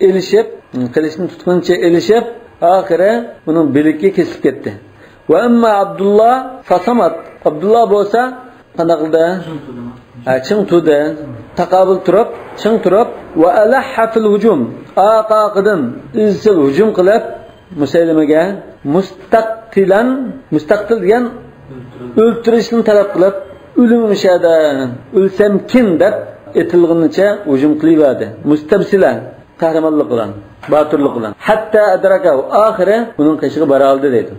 ئېلىشىپ، قىلىچنى تۇتقىنىچە ئېلىشىپ، ئاخىرى ئۇنىڭ بىلىكى كېسىلىپ كەتتى. وأما عبد الله فصمت. ئابدۇللا بولسا قانداق قىلدى؟ ھە، چىڭ تۇردى. تاقابىل تۇرۇپ، چىڭ تۇرۇپ، وألح في الهجوم. ئارقا-ئارقىدىن ئىزچىل ھۇجۇم قىلىپ، مۇسەيلىمىگە مۇستەقتىلەن، مۇستەقتىل دېگەن ئۆلتۈرۈشنى تەلەپ قىلىپ، ئۆلۈم مۇشەدە ئۆلسەمكىن دەپ ئېتىلغىنىچە ھۇجۇم قىلىۋەردى. مۇستەبسىلە، قەھرىمانلىق بىلەن، باتۇرلۇق بىلەن. حتى أدركه، ئاخىرى ئۇنىڭ قېشىغا بارالدى دەيدۇ.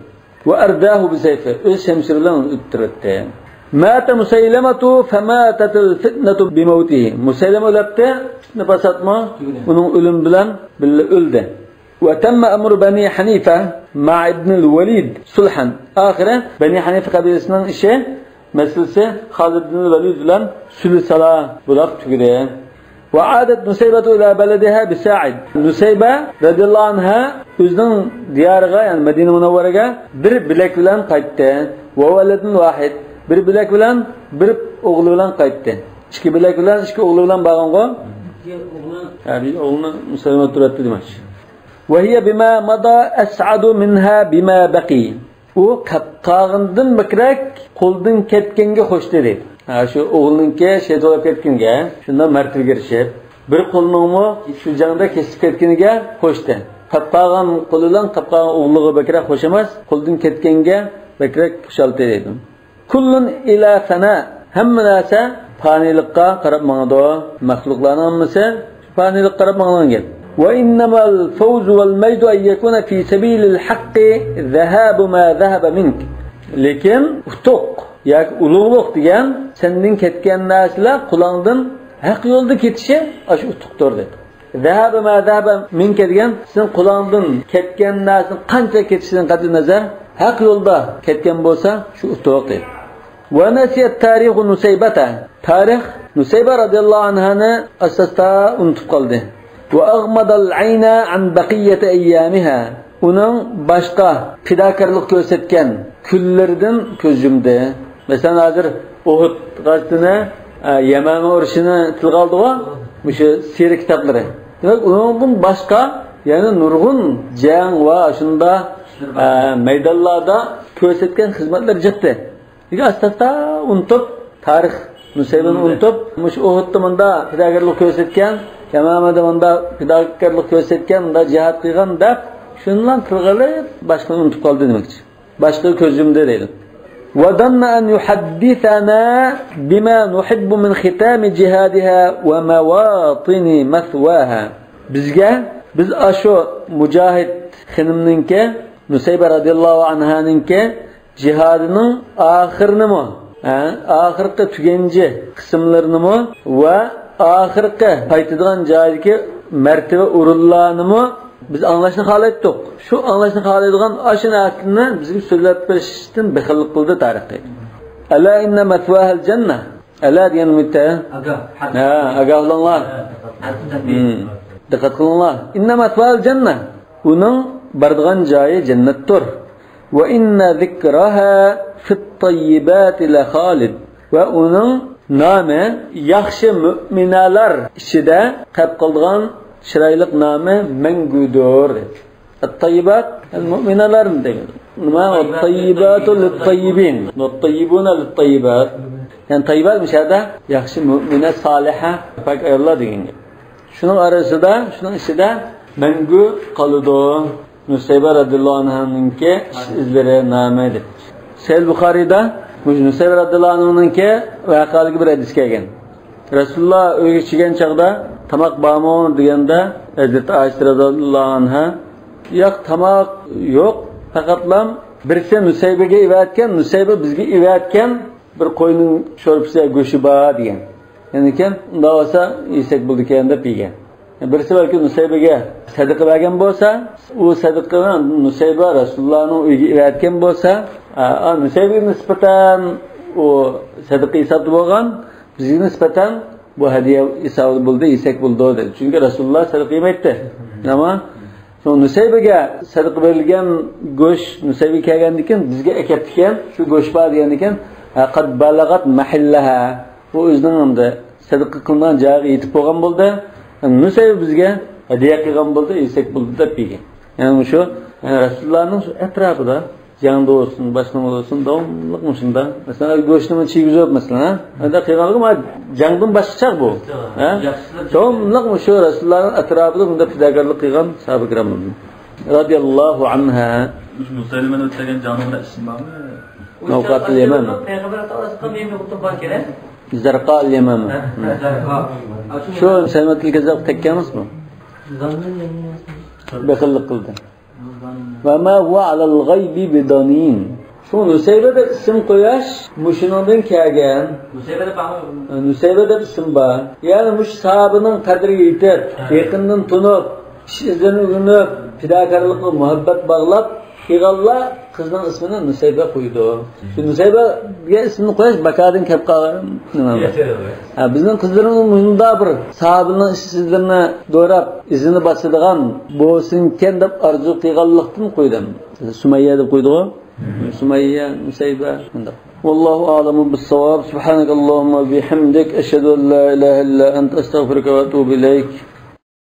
وأرداه بسيفه، ئۆز شەمشىرى بىلەن ئۆلتۈرۈۋەتتى. مات مسيلمة فماتت الفتنة بموته. مۇسەيلىمە ئۆلەپتى، پىتنە پاساتمۇ ئۇنىڭ ئۆلۈمى بىلەن بىللە ئۆلدى. وتم أمر بني حنيفة مع ابن الوليد صلحا. ئاخىرى بەنى ھەنىفە قەبىلىسىنىڭ ئىشى، مەسىلىسى خالىد ئىبن ۋەلىد بىلەن سۈلھى سالا بولاپ تۈگىدى. وعادت نسيبة إلى بلدها بساعد. نۇسەيبە رەزىياللاھۇ ئەنھا ئۆزىنىڭ دىيارىغا، يەنى مەدىنە مۇنەۋۋەرەگە بىر بىلەك بىلەن قايتتى. وولد واحد، بىر بىلەك بىلەن، بىر ئوغلى بىلەن قايتتى. ئىككى بىلەك بىلەن، ئىككى ئوغلى بىلەن بارغانغۇ؟ ھە، بىر ئوغلىنى مۇسەيلىمە ئۆلتۈرۈۋەتتى دېمەكچى. وهي بما مضى أسعد منها بما بقي. ئۇ قاپ قالغىنىدىن بەكرەك قولدىن كەتكەنگە خوش دەيدۇ. ھە، شۇ ئوغلىنىڭكى شېھىت بولۇپ كەتكىنىگە شۇنداق مەرتىۋىگە ئېرىشىپ، بىر قولىنىڭمۇ شۇ جەڭدە كېسىپ كەتكىنىگە خوش دەيدۇ. قاپ قالغان قولى بىلەن قاپ قالغان ئوغلىغا بەكرەك خوش ئەمەس، قولدىن كەتكەنگە بەكرەك خۇشالتى دەيدۇ. كل إلى فناء، ھەممە نەرسە پانىيلىققا قاراپ ماڭىدۇ. مەخلۇقلارنىڭ ھەممىسى پانىيلىققا قاراپ ماڭىدىغان گەپ. وإنما الفوز والمجد أن يكون في سبيل الحق ذهاب ما ذهب منك. لېكىن ئۇتۇق ياكى ئۇلۇغلۇق دېگەن سەندىن كەتكەن نەرسىلەر قولۇڭدىن ھەق يولدا كېتىشى، ئاشۇ ئۇتۇقتۇر دېدى. ذهاب ما ذهب منك دېگەن، سېنىڭ قولۇڭدىن كەتكەن نەرسىنىڭ قانچە كېتىشىدىن قەتئىينەزەر، ھەق يولدا كەتكەن بولسا، شۇ ئۇتۇق دېدى. ونسي التاريخ نسيبة. تارىخ نۇسەيبە رەزىياللاھۇ ئەنھانى ئاستا-ئاستا ئۇنتۇپ قالدى. وأغمض العين عن بقية أيامها. ئۇنىڭ باشقا پىداكارلىق كۆرسەتكەن كۈنلىرىدىن كۆز يۇمدى. مەسىلەن، ھازىر ئۇھۇد غەزۋىتىنى، ئە، يەمامە ئۇرۇشىنى تىلغا ئالدىغۇ، مۇشۇ سىيرە كىتابلىرى. دېمەك، ئۇنىڭدىن باشقا يەنە نۇرغۇن جەڭ ۋە شۇنداق، ئە، مەيدانلاردا كۆرسەتكەن خىزمەتلىرى جىقتى. لېكىن ئاستا-ئاستا ئۇنتۇپ، تارىخ نۇسەيبىنى ئۇنتۇپ، مۇشۇ ئۇھۇدتا مۇنداق پىداكارلىق كۆرسەتكەن، يەمامەدە مۇنداق پىداكارلىق كۆرسەتكەن، مۇنداق جىھاد قىلغان دەپ، شۇنىلا تىلغا ئېلىپ، باشقىنى ئۇنتۇپ قالدى دېمەكچى. باشقىغا كۆز يۇمدى دەيدۇ. وظن أن يحدثنا بما نحب من ختام جهادها ومواطن مثواها. بىزگە، بىز ئاشۇ مۇجاھىد خېنىمنىڭكى، نۇسەيبە رەزىياللاھۇ ئەنھانىڭكى جىھادىنىڭ ئاخىرىنىمۇ، ھە، ئاخىرقى تۈگەنچى قىسىملىرىنىمۇ ۋە ئاخىرقى قايتىدىغان جايدىكى مەرتىۋە ئورۇنلارنىمۇ بىز ئاڭلاشنى خالايتتۇق. شۇ ئاڭلاشنى خالايدىغان ئاشۇ نەرسىنى بىزگە سۆزلەپ بېرىشتىن بېخىللىق قىلدى تارىخ دەيدۇ. ألا إن مثواها الجنة. ئەلا دېگەن مۇتە. ئاگاھ. ھە، ئاگاھ بولۇڭلار. ھە، دىققەت. ھىم. دىققەت قىلىڭلار. إن مثواها الجنة. ئۇنىڭ بارىدىغان جايى جەننەتتۇر. وإن ذكرها في الطيبات لخالد. ۋە ئۇنىڭ نامى ياخشى مۆمىنەلەر ئىچىدە قېلىپ قالىدىغان چىرايلىق نامى مەڭگۈدۇر. ئەت-تەييىبات، يەنى مۆمىنەلەرنى دېگەن. نېمە؟ ئەت-تەييىباتۇ لىت-تەييىبىن، ۋەت-تەييىبۇنە لىت-تەييىبات. يەنى تەييىبات مۇشۇ يەردە ياخشى مۆمىنە، سالىھە، پاك ئاياللار دېگەن گەپ. شۇنىڭ ئارىسىدا، شۇنىڭ ئىچىدە مەڭگۈ قالىدۇ. نۇسەيبە رەزىياللاھۇ ئەنھانىڭكى ئىش ئىزلىرى نامى دەپ. سەھىھ بۇخارىيدا مۇشۇ نۇسەيبە رەزىياللاھۇ ئەنھانىڭكى ۋەقەلىكى بىر ھەدىس كەلگەن. رەسۇلۇللا ئۆيگە كەلگەن چاغدا، تاماق بارمۇ دېگەندە، ھەزرىتى ئائىشە رەزىياللاھۇ ئەنھا، ياق، تاماق يوق، پەقەتلا بىرسى نۇسەيبىگە ئېۋەتكەن، نۇسەيبە بىزگە ئېۋەتكەن بىر قوينىڭ شورپىسى، گۆشى بار دېگەن. يەنىكەن، ئۇنداق بولسا يېسەك بولىدىكەن دەپ يېگەن. بىرسى بەلكى نۇسەيبىگە سەدىقە بەرگەن بولسا، ئۇ سەدىقىنى نۇسەيبە رەسۇلۇللانىڭ ئۆيىگە ئېۋەتكەن بولسا، ئا، ئا، نۇسەيبىگە نىسبەتەن ئۇ سەدىقە ھېسابتا بولغان، بىزگە نىسبەتەن بۇ ھەدىيە ھېسابىدا بولدى، يېسەك بولىدۇ دېدى. چۈنكى رەسۇلۇللا سەدىقە يېمەيتتى. ئەمما شۇ نۇسەيبىگە سەدىقە بېرىلگەن گۆش نۇسەيبىگە كەلگەندىكىن، بىزگە ئەكەپتىكەن، شۇ گۆش بار دېگەندىكىن، ھە، قەد بەلەغەت مەھەللەھا. ئۇ ئۆزىنىڭ ئەمدى سەدىقە قىلىنغان جايىغا يېتىپ بولغان بولدى. نۇسەيبە بىزگە ھەدىيە قىلغان بولدى، يېسەك بولدى دەپ يېگەن. يەنى مۇشۇ، يەنى رەسۇلۇللانىڭ شۇ ئەتراپىدا، جەڭدە بولسۇن، باشقا نېمىدە بولسۇن، داۋاملىق مۇشۇنداق. مەسىلەن، گۆشنى چىگۈزۈپ، مەسىلەن، ھە؟ ئەندە قىلغانلىقى ما جەڭدىن باشقا چاغ بۇ. ھە؟ داۋاملىق مۇشۇ رەسۇلۇللانىڭ ئەتراپىدا بۇنداق پىداكارلىق قىلغان ساھابە كىرام بولدى. رەزىياللاھۇ ئەنھا. مۇشۇ مۇسەيلىمەنى ئۆتكەن جەڭنىڭ بىر ئىسمى بارمۇ؟ نەۋقاتۇل يەمەن. پەيغەمبەر ئاتالغان نېمە ئوتۇن بار كېرەك؟ زەرقائىل يەمەمە. زەرقا. شۇ سەيمەتىل كەززاب تەككەنمىسمۇ؟ بېخىللىق قىلدى. ۋە ما ھۇۋە ئەلەل غەيبى بىدەنىن. شۇ نۇسەيبە دەپ ئىسىم قويۇش مۇشۇنىڭدىن كەلگەن. نۇسەيبە دەپ ئىسىم بار. يەنى مۇشۇ ساھابىنىڭ قەدرىگە يېتىپ، يېقىندىن تونۇپ، ئىش ئىزلىرىنى ئۆگىنىپ، پىداكارلىققا مۇھەببەت باغلاپ، قىلغانلار قىزنىڭ ئىسمىنى نۇسەيبە قويىدۇ. شۇ نۇسەيبەگە ئىسمىنى قويۇش مەككادىن كەپ قالغان نېمە بىر. ھە، بىزنىڭ قىزلىرىمىز مۇشۇنداق بىر ساھابىنىڭ ئىش ئىزلىرىنى دوراپ، ئىزىنى باسىدىغان بولسۇنكەن دەپ ئارزۇ قىلغانلىقتىن قويدۇم. سۇمەييە دەپ قويدىغۇ. سۇمەييە، نۇسەيبە، مۇنداق. والله أعلم بالصواب. سبحانك اللهم وبحمدك، أشهد أن لا إله إلا أنت، أستغفرك وأتوب إليك.